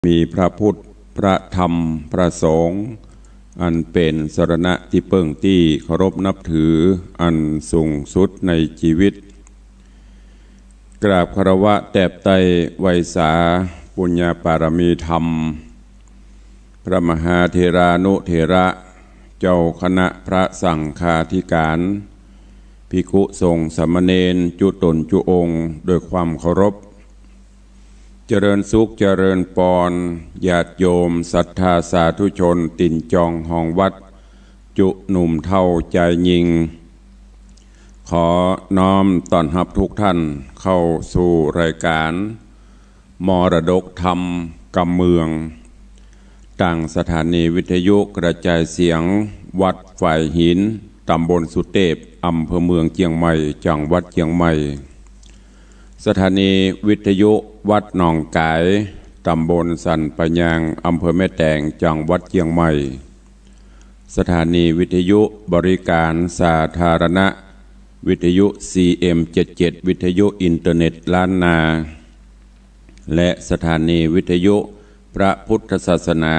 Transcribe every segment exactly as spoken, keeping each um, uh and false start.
มีพระพุทธ พระธรรม พระสงฆ์ อันเป๋นสรณะตี้เปิ้งตี้เคารพนับถืออันสูงสุดในจีวิต กราบคารวะแตบไต้ไหว้สาปุญญาปารมีธรรม พระมหาเถรานุเถระ เจ้าคณะพระสังฆาธิการ ภิกขุสงฆ์สามเณรจุ๊ต๋นจุ๊องค์ โดยความเคารพ เจริญสุขเจริญปอน ญาติโยมศรัทธาสาธุชนตี๋นจองฮองวัด จุ๊หนุ่มเฒ่าจายญิง ขอน้อมต้อนฮับทุกท่านเข้าสู่รายการ มรดกธรรมกำเมือง ตางสถานีวิทยุกระจายเสียงวัดฝายหิน ต๋ำบลสุเตพ อำเภอเมืองเจียงใหม่ จังหวัดเจียงใหม่ สถานีวิทยุวัดหนองก๋าย ต๋ำบลสันป่ายาง อำเภอแม่แตง จังหวัดเจียงใหม่ สถานีวิทยุบริการสาธารณะ วิทยุ ซี เอ็ม เจ็ดเจ็ด วิทยุอินเทอร์เน็ตล้านนา และสถานีวิทยุพระพุทธศาสนา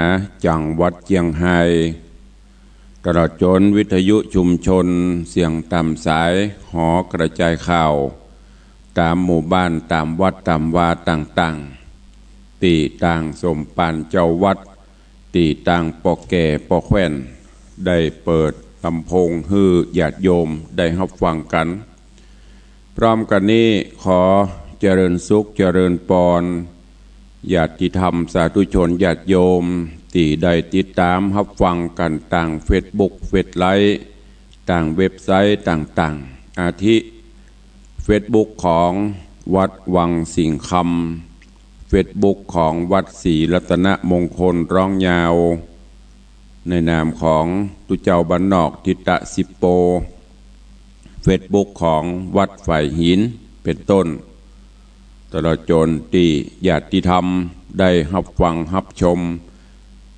จังหวัดเจียงฮาย ตลอดจ๋นวิทยุชุมชนเสียงต๋ามสาย หอกระจายข่าว ต๋ามหมู่บ้าน ต๋ามวัด ต๋ามวาต่างๆ ตี้ตางสมภารเจ้าวัด ตี้ตางป้อแก่ป้อแคว่น ได้เปิดลำโพงหื้อญาติโยมได้ฮับฟังกั๋น พร้อมกั๋นนี้ขอเจริญสุขเจริญปอน ญาติธรรมสาธุชนญาติโยม ตี้ได้ติดต๋ามฮับฟังกั๋นตางเฟซบุ๊ก เฟซไลฟ์ ตางเว็บไซต์ต่างๆ อาทิ เฟซบุ๊กของวัดวังสิงห์คำ เฟซบุ๊กของวัดศรีรัตนมงคลร้องยาว ในนามของตุ๊เจ้าบ้านนอกทิตะสิบโป เฟซบุ๊กของวัดฝายหิน เป๋นต้น ตลอดจ๋นตี้ญาติธรรมได้ฮับฟังฮับชม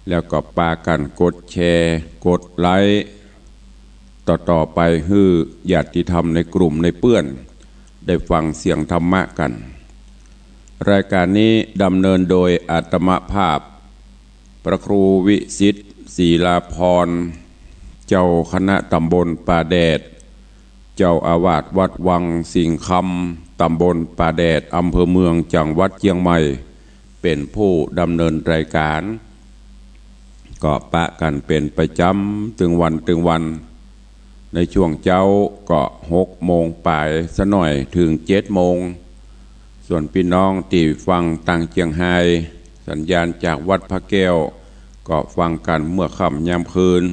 แล้วก็ปากั๋นกดแชร์ กดไลก์ ต่อๆ ไปหื้อญาติธรรมในกลุ่มในเปื้อน ได้ฟังเสียงธรรมะกั๋น รายการนี้ดำเนินโดยอาตมาภาพ พระครูวิสิทธิ์ ศรีลาภรณ์ เจ้าคณะตำบลป่าแดด เจ้าอาวาสวัดวังสิงห์คำ ตำบลป่าแดด อำเภอเมือง จังหวัดเจียงใหม่ เป๋นผู้ดำเนินรายการ ก็ปะกั๋นเป๋นประจ๋ำตึงวันตึงวัน ในช่วงเจ๊าก็หกโมงป๋ายสักหน่อยเถิงเจ็ดโมง ส่วนปี้น้องตี้ฟังตางเจียงฮาย สัญญาณจากวัดพระแก้ว ก็ฟังกั๋นเมื่อค่ำยามคืน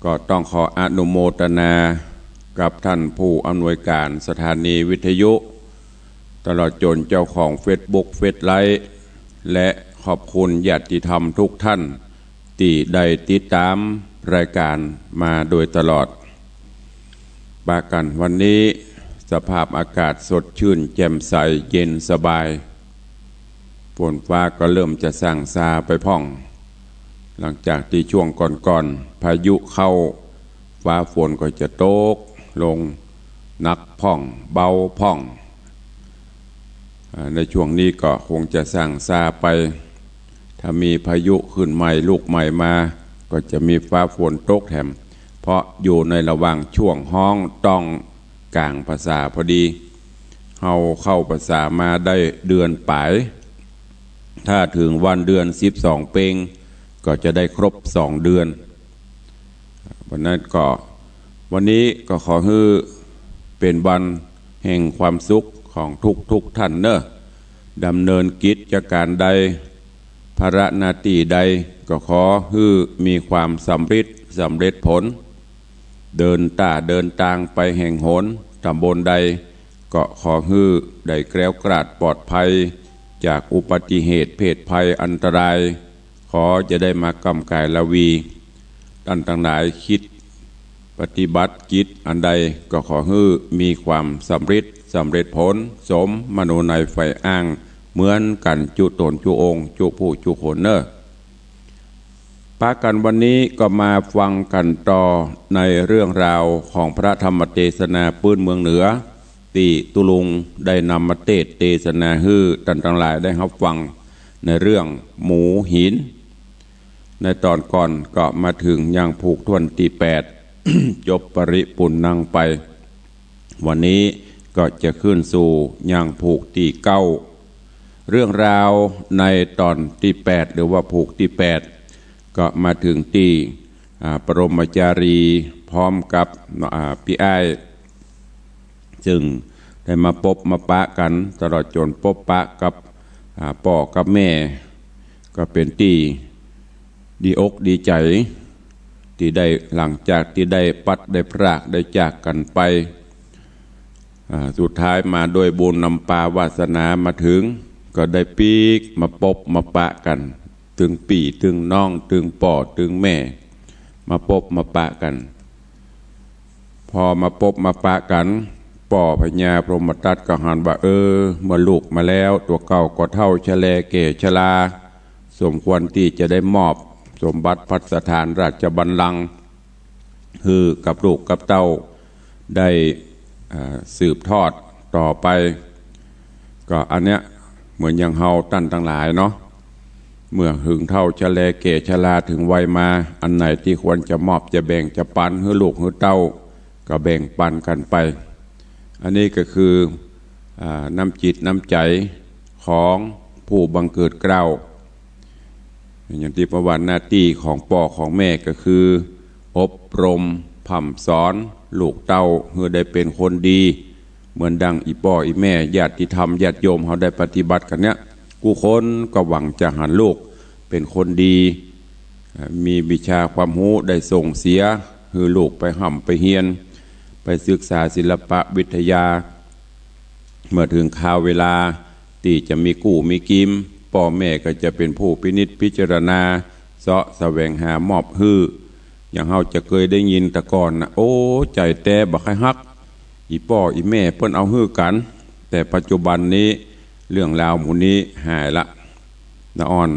ก็ต้องขออนุโมทนากับท่านผู้อำนวยการสถานีวิทยุ ตลอดจ๋นเจ้าของเฟซบุ๊ก เฟซไลฟ์ และขอบคุณญาติธรรมทุกท่านตี้ได้ติดต๋ามรายการมาโดยตลอด ปากั๋นวันนี้สภาพอากาศสดชื่นแจ่มใสเย็นสบาย ฝนฟ้าก็เริ่มจะส่างซาไปพ่อง หลังจากตี้ช่วงก่อนๆ พายุเข้า ฟ้าฝนก็จะตกลง หนักพ่อง เบาพ่อง อ่า ในช่วงนี้ก็คงจะส่างซาไป ถ้ามีพายุขึ้นใหม่ลูกใหม่มา ก็จะมีฟ้าฝนตกแถม เพราะอยู่ในระหว่างช่วงฮ้องต้องก๋างพรรษาพอดี เฮาเข้าพรรษามาได้เดือนป๋าย ถ้าเถิงวันเดือนสิบสองเป็ง ก็จะได้ครบสองเดือน วันนั้นก็ วันนี้ก็ขอหื้อเป๋นวันแห่งความสุขของทุกๆ ท่านเน่อ ดำเนินกิจการใด ภาระหน้าตี้ใด ก็ขอหื้อมีความสำเร็จ สำเร็จผล เดินต้าเดินตางไปแห่งหนตำบลใด ก็ขอหื้อได้แคล้วคลาดปลอดภัย จากอุบัติเหตุเพศภัยอันตราย ขอจะได้มาก้ำก๋ายลาวี ต้านตังหลายคิดปฏิบัติกิจอันใด ก็ขอหื้อมีความสำเร็จ สำเร็จผล สมมโนในยใฝ่อ้าง เหมือนกั๋นจุ๊ต๋นจุ๊องค์ จุ๊ผู้จุ๊คนเน่อ ปากั๋นวันนี้ก็มาฟังกั๋นต่อในเรื่องราวของพระธรรมเตสนาปื๊นเมืองเหนือ ตี้ตุ๊ลุงได้นำมาเตสน์เตสนาหื้อต้านตังหลายได้ฮับฟัง ในเรื่องหมูหิน ในต๋อนก่อนก็มาเถิงยางผูกถ้วนตี้แปด จบปริปุณณังไป วันนี้ก็จะขึ้นสู่ยางผูกตี้เก้า เรื่องราวในต๋อนตี้แปด หรือว่าผูกตี้แปด ก็มาเถิงตี้ อ่า ปรมาจารย์พร้อมกับ อ่า ปี้อ้าย ซึ่งได้มาปบมาปะกั๋น ตลอดจ๋นปบปะกับ อ่า ป้อกับแม่ ก็เป๋นตี้ดีอกดีใจ๋ ตี้ได้ หลังจากตี้ได้ปัดได้พรากได้จากกั๋นไป อ่า สุดท้ายมาด้วยบุญนำปาวาสนามาเถิง ก็ได้ปิ๊กมาปบมาปะกั๋น ตึงปี้ตึงน้อง ตึงป้อตึงแม่ มาปบมาปะกั๋น พอมาปบมาปะกั๋น ป้อพญาพรหมทัตก็หันว่า เออ เมื่อลูกมาแล้ว ตั๋วเก่าก็เฒ่าชะแลแก่ชรา สมควรตี้จะได้มอบสมบัติภัสถานราชบัลลังก์ หื้อกับลูกกับเต้าได้ อ่า สืบทอดต่อไป ก็อันเนี้ยเหมือนอย่างเฮาต้านตังหลายเนาะ เมื่อเถิงเฒ่าชะแลแก่ชราเถิงวัยมา อันไหนตี้ควรจะมอบจะแบ่งจะปันหื้อลูกหื้อเต้า ก็แบ่งปันกั๋นไป อันนี้ก็คือ อ่า น้ำจิตน้ำใจ๋ของผู้บังเกิดเกล้า อย่างตี้ประวัติหน้าตี้ของป้อของแม่ก็คือ อบรมพร่ำสอนลูกเต้าหื้อได้เป๋นคนดี เหมือนดังอี่ป้ออี่แม่ญาติธรรมญาติโยมเฮาได้ปฏิบัติกั๋นเนี้ย กู้คนก็หวังจะหันลูกเป๋นคนดี อ่า มีวิชาความฮู้ได้ส่งเสียหื้อลูกไปฮ่ำไปเฮียน ไปศึกษาศิลปะวิทยา เมื่อเถิงคราวเวลาตี้จะมีกู้มีกิม ป้อแม่ก็จะเป๋นผู้พินิจพิจารณา เซาะแสวงหามอบหื้อ อย่างเฮาจะเกยได้ยินแต่ก่อนน่ะ โอ้ ใจ๋แต๊บ่ใค่ฮัก อี่ป้ออี่แม่เปิ้นเอาหื้อกั๋น แต่ปัจจุบันนี้เรื่องราวหมู่นี้หายละ ละอ่อน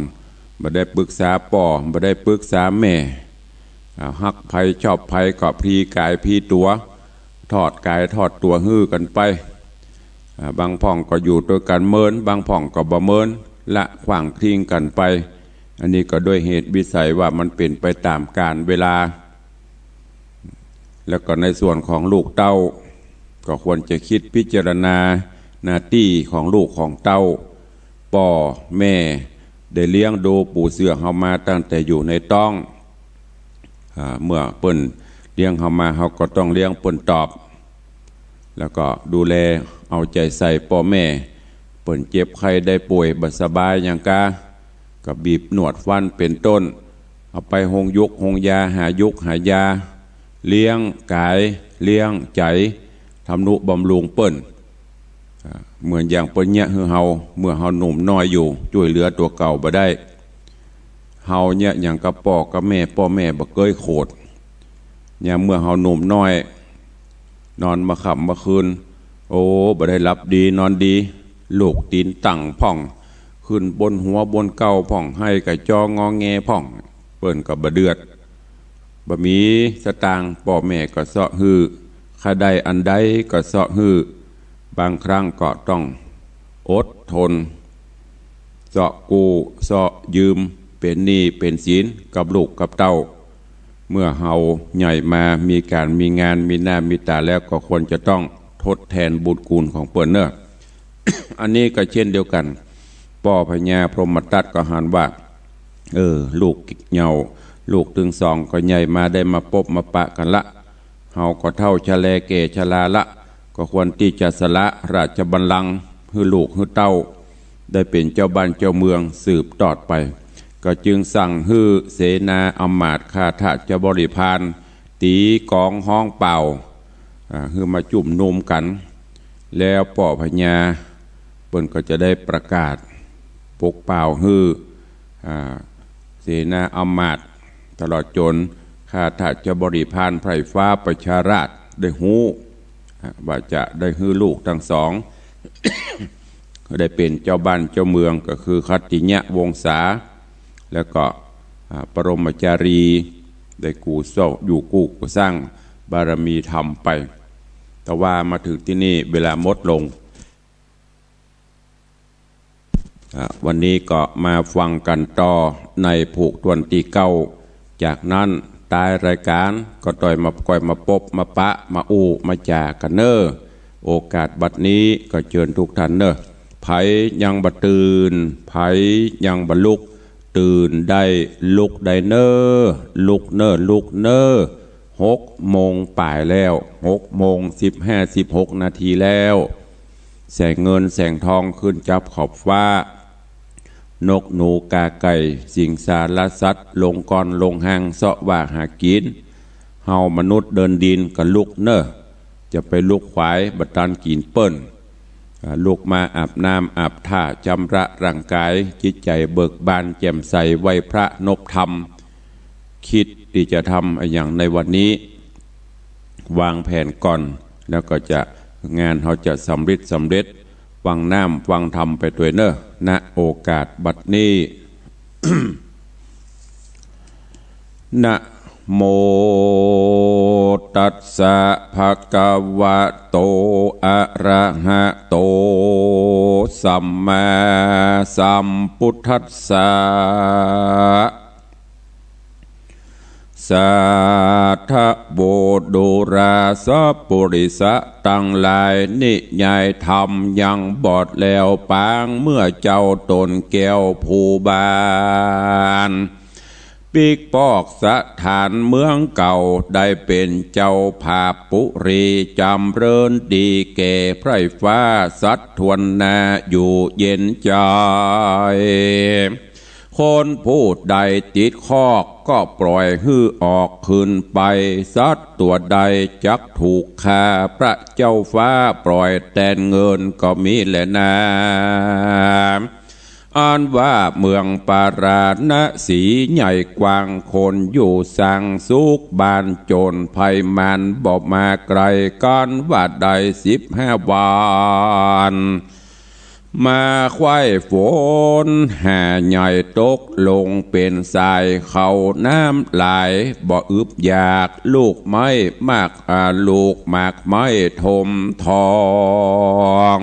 บ่ได้ปรึกษาป้อ บ่ได้ปรึกษาแม่ อ่า ฮักใผชอบใผก็พลีก๋ายพลีตั๋ว ทอดก๋ายทอดตั๋วหื้อกั๋นไป อ่า บางพ่องก็อยู่ตวยกั๋นเมิน บางพ่องก็บ่เมิน ละขว้างทิ้งกั๋นไป อันนี้ก็ด้วยเหตุวิสัยว่ามันเป๋นไปต๋ามกาลเวลา แล้วก็ในส่วนของลูกเต้า ก็ควรจะกึ๊ดพิจารณาหน้าตี้ของลูกของเต้า ป้อแม่ได้เลี้ยงดูปู๋เสือเฮามาตั้งแต่อยู่ในต๊อง อ่า เมื่อเปิ้นเลี้ยงเฮามา เฮาก็ต้องเลี้ยงเปิ้นตอบ แล้วก็ดูแลเอาใจ๋ใส่ป้อแม่ เปิ้นเจ็บไข้ได้ป่วยบ่สบายหยังกา ก็บีบนวดฟันเป๋นต้น เอาไปโฮงยุกโฮงยา หายุกหายา เลี้ยงก๋าย เลี้ยงใจ๋ ทำนุบำรุงเปิ้น อ่า เหมือนอย่างเปิ้นเยียะหื้อเฮา เมื่อเฮาหนุ่มน้อยอยู่ จ้วยเหลือตั๋วเก่าบ่ได้ เฮาเยียะหยังกับป้อกับแม่ ป้อแม่บ่เกยโขด ยามเมื่อเฮาหนุ่มน้อย นอนมาค่ำมาคืน โอ้ บ่ได้หลับดีนอนดี ลูกตี๋นตั้งพ่อง ขึ้นบนหัวบนเก๊าพ่อง ไห้กะจองงอแงพ่อง เปิ้นก็บ่เดือด บ่มีสตางค์ ป้อแม่ก็เซาะหื้อ ใค่ได้อันใดก็เซาะหื้อ บางครั้งก็ต้องอดทน เซาะกู้เซาะยืม เป๋นหนี้เป๋นสินกับลูกกับเต้า เมื่อเฮาใหญ่มามีก๋านมีงาน มีหน้ามีต๋าแล้ว ก็ควรจะต้องทดแทนบุญคุณของเปิ้นเนาะ อันนี้ก็เช่นเดียวกั๋น ป้อพญาพรหมทัตก็หันว่า เออ ลูกเยาว์ ลูกตึงสองก็ใหญ่มา ได้มาปบมาปะกั๋นละ เฮาก็เฒ่าชะแลแก่ชราละ ก็ควรตี้จะสละราชบัลลังก์หื้อลูกหื้อเต้า ได้เป๋นเจ้าบ้านเจ้าเมืองสืบตอดไป ก็จึงสั่งหื้อเสนาอำมาตย์ข้าราชบริพาร ตี๋ก๋องฮ้องป่าว อ่า หื้อมาจุมนุมกั๋น แล้วป้อพญาเปิ้นก็จะได้ประกาศปกป่าวหื้อ อ่า เสนาอำมาตย์ ตลอดจ๋นข้าราชบริพารไพร่ฟ้าประชาราษฎร์ได้ฮู้ อ่า ว่าจะได้หื้อลูกตึงสอง ได้เป๋นเจ้าบ้านเจ้าเมือง ก็คือคัตติยวงศา แล้วก็ อ่า ปรมาจารย์ ได้กู้สร้าง อยู่กู้ก่อสร้างบารมีธรรมไป แต่ว่ามาเถิงตี้นี่เวลาหมดลง อ่า วันนี้ก็มาฟังกั๋นต่อในผูกต้วนตี้เก้า จากนั้นตายรายก๋านก็ต้อยมา ก้อยมาปบมาปะมาอู้มาจ๋ากั๋นเน่อ โอกาสบัดนี้ก็เจิญกู้ต้านเน่อ ใผยังบ่ตื่น ใผยังบ่ลุก ตื่นได้ลุกได้เน่อ ลุกเน่อ ลุกเน่อ หกโมงป๋ายแล้ว หกโมงสิบห้า สิบหกนาทีแล้ว แสงเงินแสงทองขึ้นจับขอบฟ้า นกหนูก๋าไก่ สิงสารสัตว์ ลงก้อนลงฮางเซาะว่าหากิ๋น เฮามนุษย์เดินดินก็ลุกเน่อ จะไปลุกขวายบ่ตันกิ๋นเปิ้น อ่า ลุกมาอาบน้ำอาบท่า จำระร่างก๋าย จิตใจ๋เบิกบานแจ่มใส ไหว้พระนบธรรม กึ๊ดตี้จะทำอะหยังในวันนี้ วางแผนก่อน แล้วก็จะ งานเฮาจะสำเร็จ สำเร็จ ฟังน้ำฟังธรรมไปตวยเน่อ ณ โอกาสบัดนี้ นะโมตัสสะ ภะคะวะโต อะระหะโต สัมมาสัมพุทธัสสะ สาธะ โวดูราสะ ปุริสะตังหลาย นิยายธรรมยังบ่แลวปาง เมื่อเจ้าต๋นแก้วภูบาล ปิ๊กปอกสถานเมืองเก่า ได้เป๋นเจ้าภาพปุรี จ๋ำเริญดีแก่ใพร่ฟ้า สัตว์ถ้วนหน้าอยู่เย็นใจ๋ คนผู้ใดติดคอกก็ปล่อยหื้อออกคืนไป สัตว์ตั๋วใดจักถูกฆ่า พระเจ้าฟ้าปล่อยแตนเงินก็มีแลนา อันว่าเมืองปาราณสีใหญ่กว้าง คนอยู่สังสุข บ้านโจรภัยมารบ่มาใก้ กั๋นว่าได้สิบห้าวัน มาไขว่ฝนหาใหญ่ตกลงเป๋นสาย เข้าน้ำไหลบ่อึดอยาก ลูกไม้มาก อ่า ลูกหมากไม้ถมทอง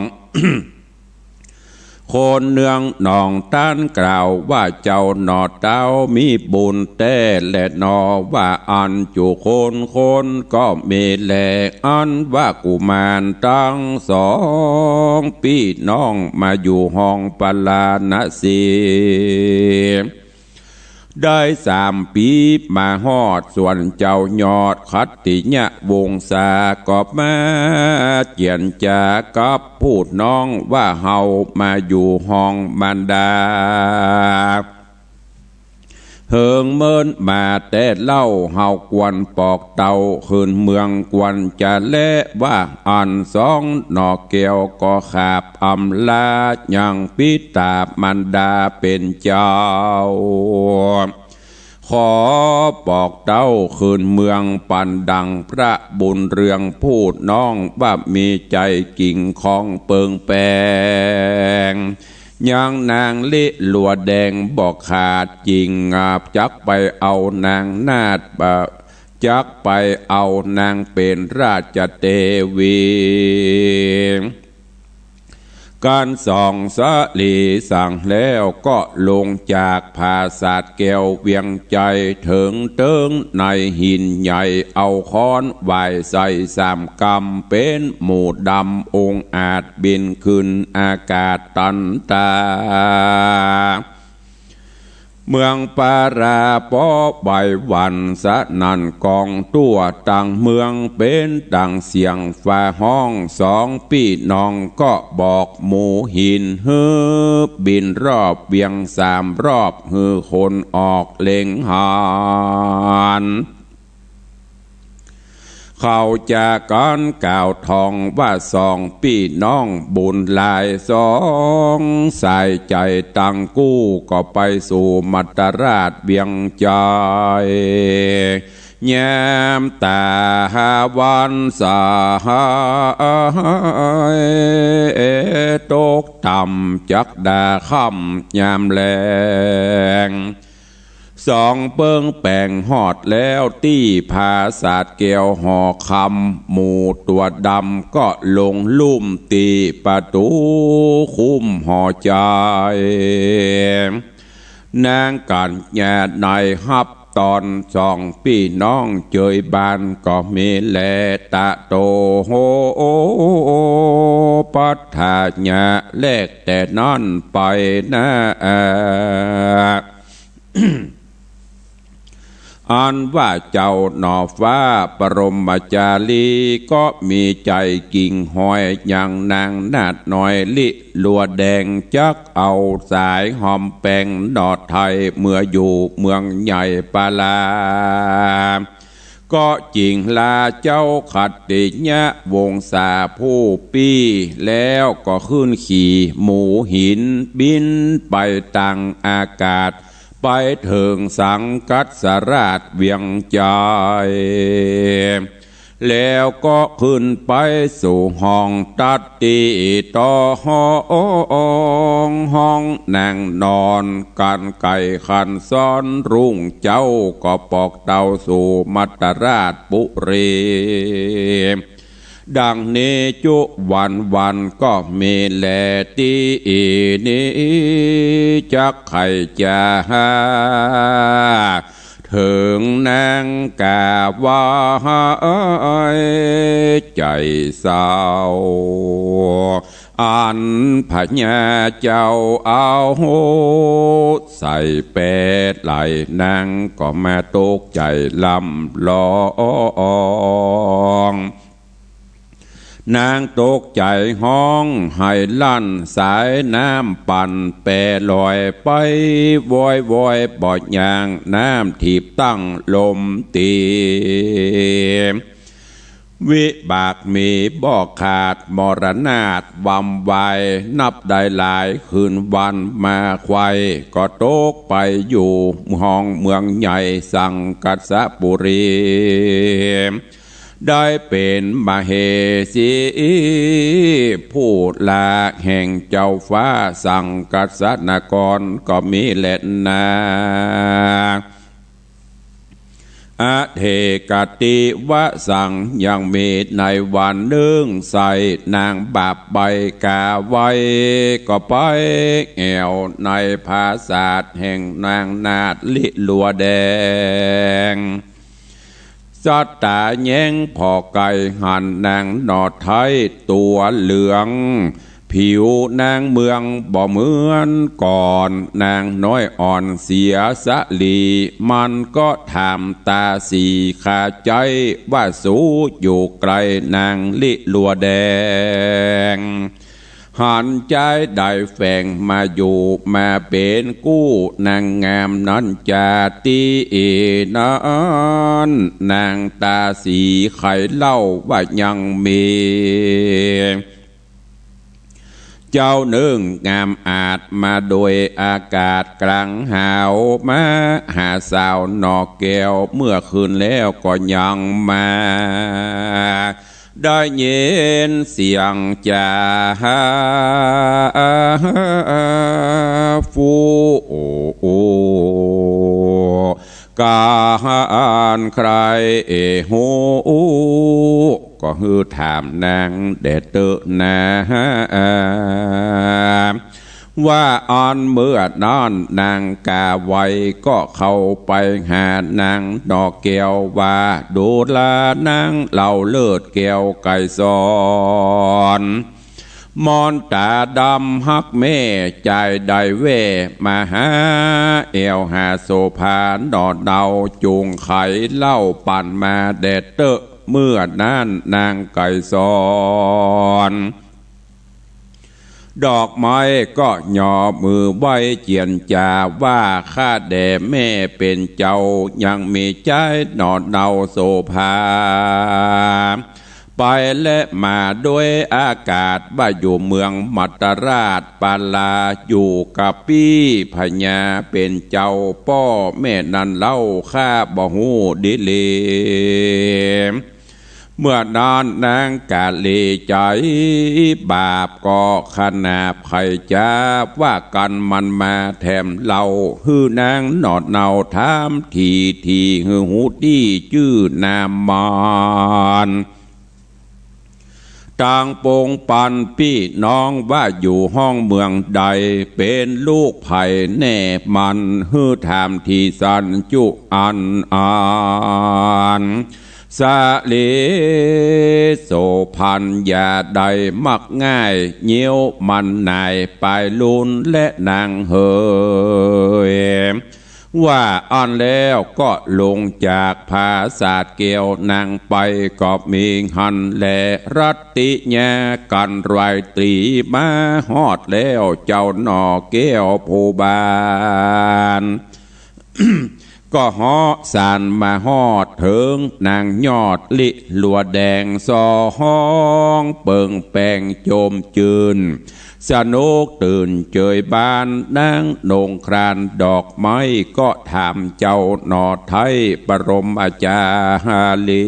คนเนืองหนองต้านกล่าวว่า เจ้าหน่อเต๊ามีบุญแต๊แลหนอ ว่าอั้นจุคนคนก็มีแล อันว่ากุมารตังสองปี้น้องมาอยู่ห้องปาราณสี ได้สามปี๋มาฮอด ส่วนเจ้ายอดขัตติยวงศาก็มาเจียรจากับผู้น้องว่า เฮามาอยู่ห้องมารดา เหิงเมินมาแต๊เล่า เฮาควรปอกเต้าคืนเมืองควรจะแล ว่าอั้นสองหน่อแก้วก็ขาบอำลา ยังปิตามารดาเป๋นเจ้า ขอปอกเต้าคืนเมือง ปันดังพระบุญเรืองผู้น้อง ว่ามีใจ๋กิ่งของเปิงแปง ยังนางลิลัวแดงบ่ขาด จึงจักไปเอานางนาฏ จักไปเอานางเป๋นราชเตวี กั๋นสองสะหลีสังแล้ว ก็ลงจากผาสาทแก้วเวียงใจ๋ เถิงเติ๊งในหินใหญ่ เอาค้อนหว่ายใส่สามกำ เป๋นหมูดำองอาจบินขึ้นอากาศตันตา เมืองปาราปอไหวหวั่นสนั่นก้อง ตั๋วตังเมืองเป๋นดังเสียงฟ้าฮ้อง สองปี้น้องก็บอกหมู่หิน หื้อบินรอบเวียงสามรอบ หื้อคนออกเล็งหัน เขาจะกั๋นกล่าวทองว่า สองปี้น้องบุญหลายสองสายใจ๋ตังกู้ ก็ไปสู่มัตตราชเวียงใจ๋ ยามตาวันสายตกต่ำ จักดาค่ำยามแลง สองเปิ้งแป๋งฮอดแล้วตี้ผาสาทแก้วหอคำ หมู่ตั๋วดำก็ลงลุ่มตี้ประตู๋คุ้มหอใจ๋ นางกัญญาในฮับตอน สองปี้น้องเจยบ้านก็มีแล ตะโตโหปัฏฐาญา แลกแต่นั้นไปนา อันว่าเจ้าหน่อฟ้าปรมจารี ก็มีใจ๋กิ่งหอยยังนางนาฏน้อยลิลัวแดง จักเอาสายหอมแปงหน่อไทย เมืออยู่เมืองใหญ่ปาลา ก็จิ่งลาเจ้าขัตติยวงศาผู้ปี้ แล้วก็ขึ้นขี่หมูหินบินไปตังอากาศ ไปเถิงสังกัสสราชเวียงใจ๋ แล้วก็ขึ้นไปสู่ห้องตัดตี้ต่อห้อง ห้องนางนอน ก๋านไก๋ขันซ้อน รุ่งเจ๊าก็ปอกเต้าสู่มัตตราชปุรี ดังนี้จุวันวันก็มีแล ตี้นี้จักใค่จะหา เถิงนางกาไว้ใจ๋เศร้า อันพญาเจ้าเอาใส่แปดไหล่ นางก็มาตกใจ๋ล่ำร้อง นางตกใจ๋ฮ้องไห้ลั่น สายน้ำปั่นแปรลอยไป วอยๆ บ่ยาง น้ำถีบตั้งลมตี วิบากมีบ่ขาด มรณาฏวำวาย นับได้หลายคืนวันมาไขว่ ก็ตกไปอยู่ห้องเมืองใหญ่สังกัสสปุรี ได้เป๋นมเหสี ผู้ลาแห่งเจ้าฟ้าสังกัสสนครก็มีแลนา อเถกติวสัง ยังมีในวันนึ่ง ใส่นางบาปใบ้กาไว้ ก็ไปแอ่วในผาสาทแห่งนางนาฏลิลัวแดง สัตตาแย้งผ่อไก่หันนางหน่อไท้ตั๋วเหลือง ผิวนางเมืองบ่เหมือนก่อน นางน้อยอ่อนเสียสลี มันก็ถามตาสีคาใจ๊ ว่าสูอยู่ไก๋นางลิลัวแดง หันใจ๊ได้แฝงมาอยู่มาเป๋นกู้นางงามนั้นจา ตี้นั้นนางตาสีไขเล่าว่ายังมี เจ้านึ่งงามอาจมาโดยอากาศก๋างหาว มาหาสาวหน่อแก้ว เมื่อคืนแล้วก็ยังมา ได้ยินเสียงจาฟู ก๋านใคร่ฮู้ ก็หื้อถามนางแด่เต๊อะนา ว่าอันเมื่อนั้นนางกาไว้ก็เข้าไปหานางหน่อแก้วว่า ดูราเน่าเลิศแก้วไกรสร มนต๋าดำฮักแม่จายได้แว่ มาหาแอ่วหาโสภาหน่อเนา จุ่งไขเล่าปั่นมาแด่เต๊อะ เมื่อนั้นนางไกรสร ดอกไม้ก็ยอมือไหว้เจียรจา ว่าข้าแด่แม่เป๋นเจ้า ยังมีจายหน่อเนาโสภา ไปและมาโดยอากาศ ว่าอยู่เมืองมัตตราชปาลา อยู่กับปี้พญาเป๋นเจ้า ป้อแม่นั้นเล่าข้าบ่ฮู้ดีหลี เมื่อนั้นนางกาเลใจ๋บาปก็ขนาบใค่จะว่ากั๋นมันมาแถมเล่า หื้อนางหนอดเหนาถามถี่ๆ หื้อฮู้ตี้จื้อนามมาน ตางปงปันปี้น้องว่าอยู่ห้องเมืองใด เป๋นลูกใผแน่มัน หื้อถามถี่สันจุอันอัน สะเลโสภณ อย่าได้มักง่าย เยียวมันหน่ายปายลุนแลนางเหย ว่าอั้นแล้วก็ลงจากผาสาทแก้วนางไป ก็มีหั้นแล รัตติยากั๋นไหว้ตรี๋มาฮอดแล้ว เจ้าหน่อแก้วผู้บาน ก็เหาะสานมาฮอดเถิงนางยอดลิลัวแดง ส่อห้องเปิงแปงโจมจื้น สนุกตื่นเจยบาน นางนงครานดอกไม้ ก็ถามเจ้าหน่อไท้ปรมาจารี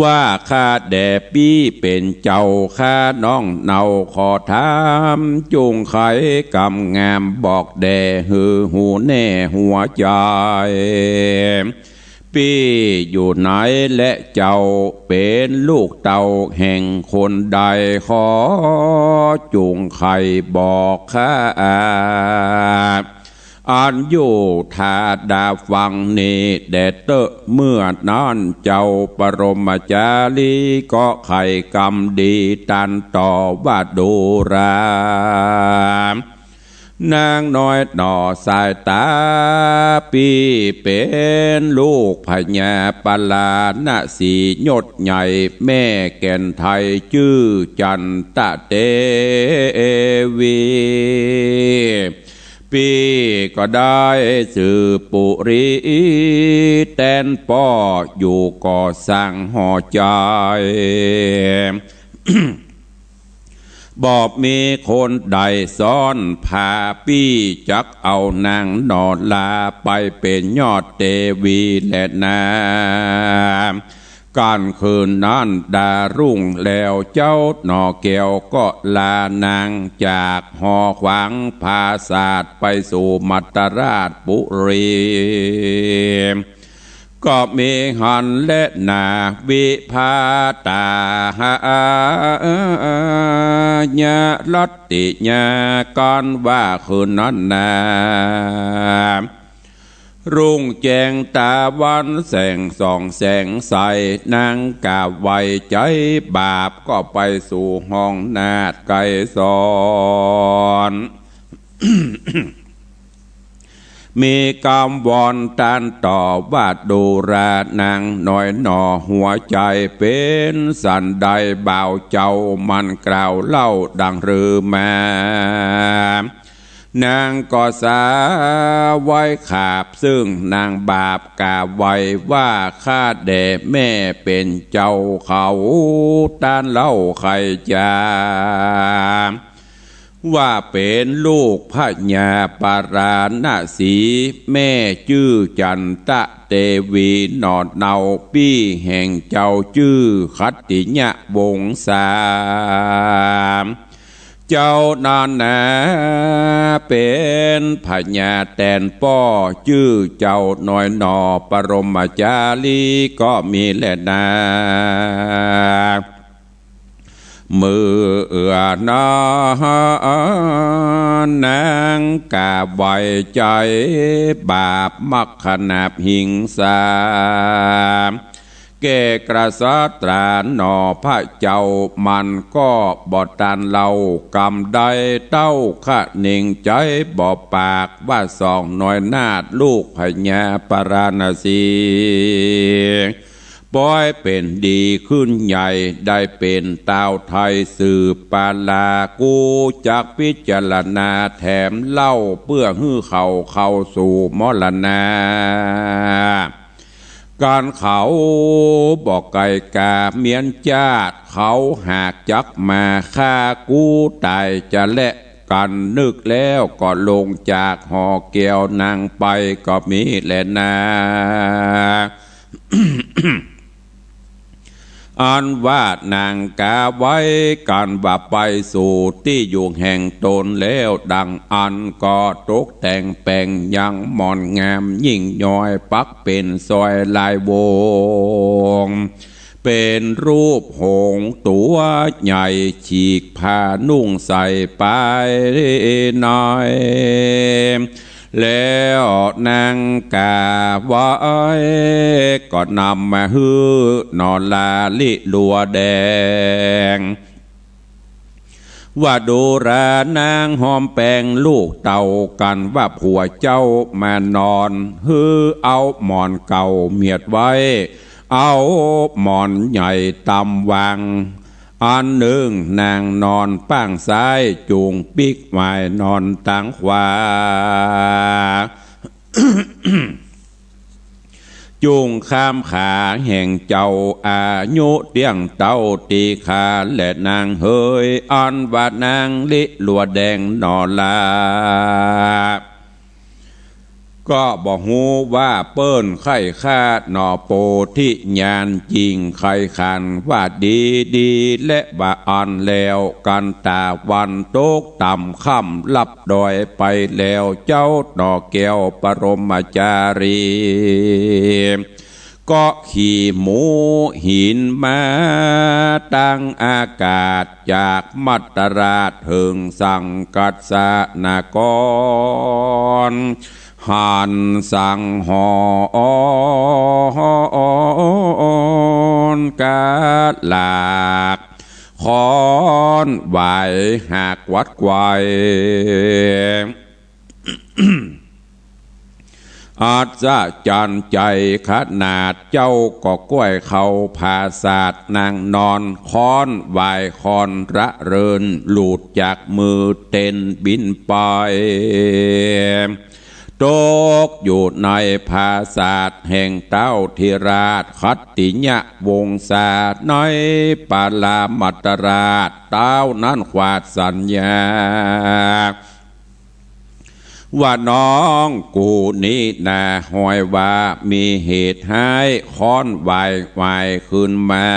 ว่าข้าแด่ปี้เป๋นเจ้า ข้าน้องเหนาขอถาม จุ่งไขกำงามบอกแด่ หื้อฮู้แน่หัวใจ๋ ปี้อยู่ไหน และเจ้าเป๋นลูกเต้าแห่งคนใด ขอจุ่งไขบอกข้า อันอยู่ทาดาฟังนี้แด่เต๊อะ เมื่อนั้นเจ้าปรมาจารีก็ไขกำดีตรัสต่อว่าดูรา นางน้อยหน่อสายต๋า ปี้เป๋นลูกพญาปาราณสียศใหญ่ แม่แก่นไทยจื้อจันตะเตวี ปี้ก็ได้สืบปุรีแตนป้ออยู่ก่อสร้างหอใจ๋ บ่มีคนใดซ้อน ผาปี้จักเอานางหน่อลาไปเป๋นยอดเตวีแลนา ก๋านคืนนั้นดารุ่งแล้ว เจ้าหน่อแก้วก็ลานางจากหอขวางผาสาทไปสู่มัตตราชปุรี ก็มีหั้นแลนา วิภาตาหาญารัตติยา กั๋นว่าคืนนั้นนา รุ่งแจ้งต๋าวันแสงส่องแสงใส นางกราบไหว้ใจ๋บาป ก็ไปสู่ห้องนาถไกรสร มีกำวอนตรัสต่อว่าดูรานางน้อยหน่อ หัวใจ๋เป๋นสันใด บ่าวเจ้ามันกล่าวเล่าดังรือมา นางก็สาไหว้ขาบ ซึ่งนางบาปกราบไหว้ว่า ข้าแด่แม่เป๋นเจ้าเขา ตานเล่าใค่จา ว่าเป๋นลูกพญาปาราณสี แม่จื้อจันตะเตวี หน่อเหนาปี้แห่งเจ้าจื้อขัตติยวงศา เจ้านั้นนา เป๋นพญาแตนป้อ จื้อเจ้าน้อยหน่อ ปรมาจารีก็มีแลนา เมื่อนั้นนางกราบไหว้ใจ๋บาป มักขนาบหิงสา แก่กษัตราหน่อ พระเจ้ามันก็บ่ตรัสเล่ากำใด เต้าคะเน่งใจ๋บ่ปาก ว่าสองน้อยนาถลูกพญาปาราณสี ปอยเป๋นดีขึ้นใหญ่ ได้เป๋นต้าวไทยสืบปารา กูจักพิจารณาแถมเล่า เปื้อหื้อเขาเข้าสู่มรณา ก๋านเขาบ่ไกลก๋าเมียนจาติ เขาหากจักมาฆ่ากูต๋ายจะแล กั๋นนึกแล้วก็ลงจากหอแก้วนางไปก็มีแลนา อันว่านางก๋าไว้กั๋นว่าไปสู่ตี้อยู่แห่งต๋นแล้ว ดังอั้นก็ตกแต่งแป๋งยังหม่อนงามยิ่งย้อย ปักเป๋นซอยลายวง เป๋นรูปหงส์ตั๋วใหญ่ ฉีกผ้านุ่งใส่ไปใน แล้วนางก๋าไว้ก็นำมาหื้อหน่อลาลิลัวแดง ว่าดูรานางหอมแป๋งลูกเต้ากั๋นว่าผัวเจ้ามานอน หื้อเอาหมอนเก่าเมียดไว้ เอาหมอนใหญ่ตำวาง อันนึ่งนางนอนป้างซ้าย จุ่งปิ๊กหวายนอนตางขวา จุ่งข้ามขาแห่งเจ้าอายุเตี้ยงเต้าตี้ขา และนางเหย อันว่านางลิลัวแดงหน่อลา ก็บ่ฮู้ว่าเปิ้นใค่คาดหน่อโปธิญาณจริง ใค่ขันว่าดีดี และว่าอั้นแล้วกั๋น ตาวันตกต่ำค่ำลับดอยไปแล้ว เจ้าหน่อแก้วปรมจารี ก็ขี่หมูหินมาตางอากาศ จากมัตตราชเถิงสังกัสสนคร หันสังหรณ์กาลาก ค้อนหวายหักวัดไกว อัศจรรย์ใจ๋ขนาด เจ้าก็ก้วยเข้าผาสาทนางนอน ค้อนหวายคอนระเริง หลุดจากมือเต้นบินไป ตกอยู่ในผาสาทแห่งเต้าธิราชขัตติยวงศา ในปาลามัตตราช เต้านั้นขวาดสัญญา ว่าน้องกูนี้นา ฮอยว่ามีเหตุฮ้าย ค้อนหวายหวายคืนมา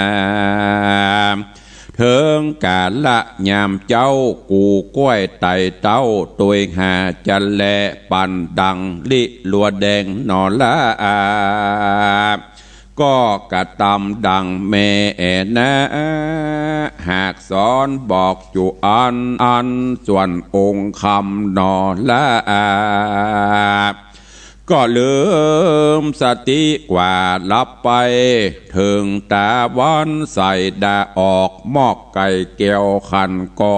เถิงกาละยามเจ๊า กูก้วยไต่เต้าตวยหาจะแล ปันดังลิลัวแดงหน่อลา ก็กระตำดังแม่นา หากสอนบอกอยู่อั้นอั้น ส่วนองค์คำหน่อลา ก็ลืมสติกว่าหลับไป เถิงตาวันใสดาออก มอกไก่แก้วขันก็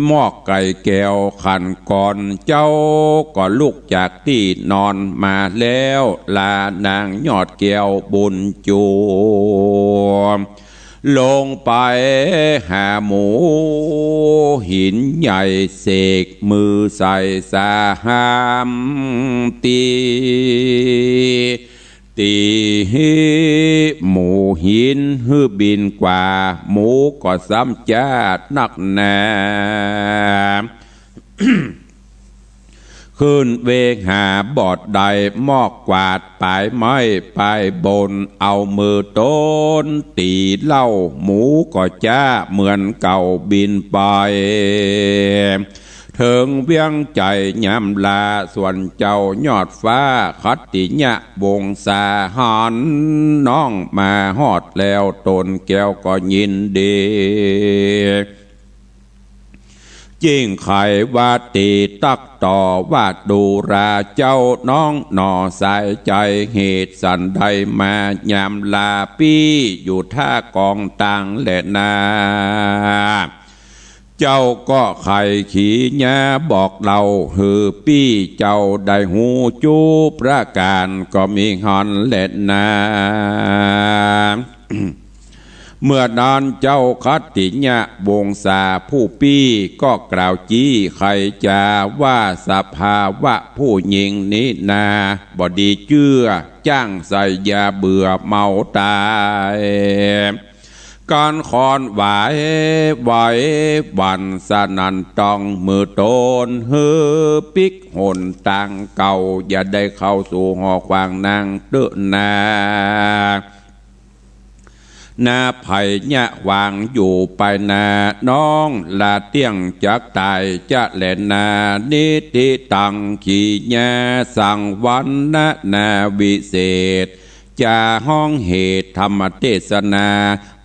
มอกไก่แก้วขันก่อน เจ้าก็ลุกจากตี้นอนมาแล้ว ลานางยอดแก้วบุญจู ลงไปหาหมูหินใหญ่ เสกมือใส่สามตี ตีหมูหินหื้อบินกว่า หมูก็ซ้ำจ๊าดนักหนา ขึ้นเวหาบอดใด มอกกวาดปายไม้ปายบน เอามือต้นตี๋เล่า หมูก็จ๊าเหมือนเก่าบินไป เถิงเวียงใจ๋ยามลา ส่วนเจ้ายอดฟ้าขัตติยวงศา หันน้องมาฮอดแล้ว ต๋นแก้วก็ยินดี ยิ่งไขว่าตี๋ตั๊กต่อว่าดูราเจ้าน้องหน่อสายใจ๋ เหตุสันใดมายามลาปี้อยู่ท่ากองตางแลนา เจ้าก็ไขขีญาบอกเล่าหื้อปี้เจ้าได้ฮู้จุประก๋านก็มีหั้นแลนา เมื่อนั้นเจ้าขัตติยวงศาผู้ปี้ก็กล่าวจี้ไขจ๋าว่า สภาวะผู้ญิงนี้นา บ่ดีเจื้อ จ้างใส่ยาเบื่อเมาต๋าย กั๋นขอนไหว ไหวหวั่นสนั่นต้อง เมื่อตนหื้อปิ๊กหนตางเก่า อย่าได้เข้าสู่หอขวางนางเต๊อะนา นาภัยเยียะหวางอยู่ไปนา น้องละเตี้ยงจักต๋ายจะแลนา นิธิตัง ขีญา สังวรรณนาวิเศษ จะฮ้องเหตุธรรมเตสนา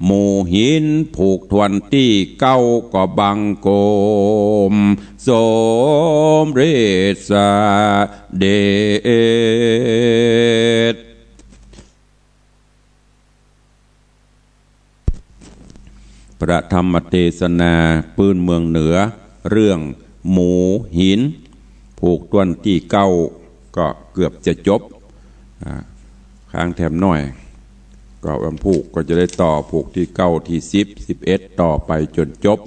หมู่หินผูกถ้วนตี้เก้า ก็บังคมสมเร็จเสด็จ พระธรรมเตสนาปื้นเมืองเหนือ เรื่องหมู่หิน ผูกถ้วนตี้เก้า ก็เกือบจะจบ อ่า ค้างแถมหน้อย ก็วันพูกก็จะได้ต่อผูกตี้เก้า ตี้สิบ สิบเอ็ด ต่อไปจ๋นจบ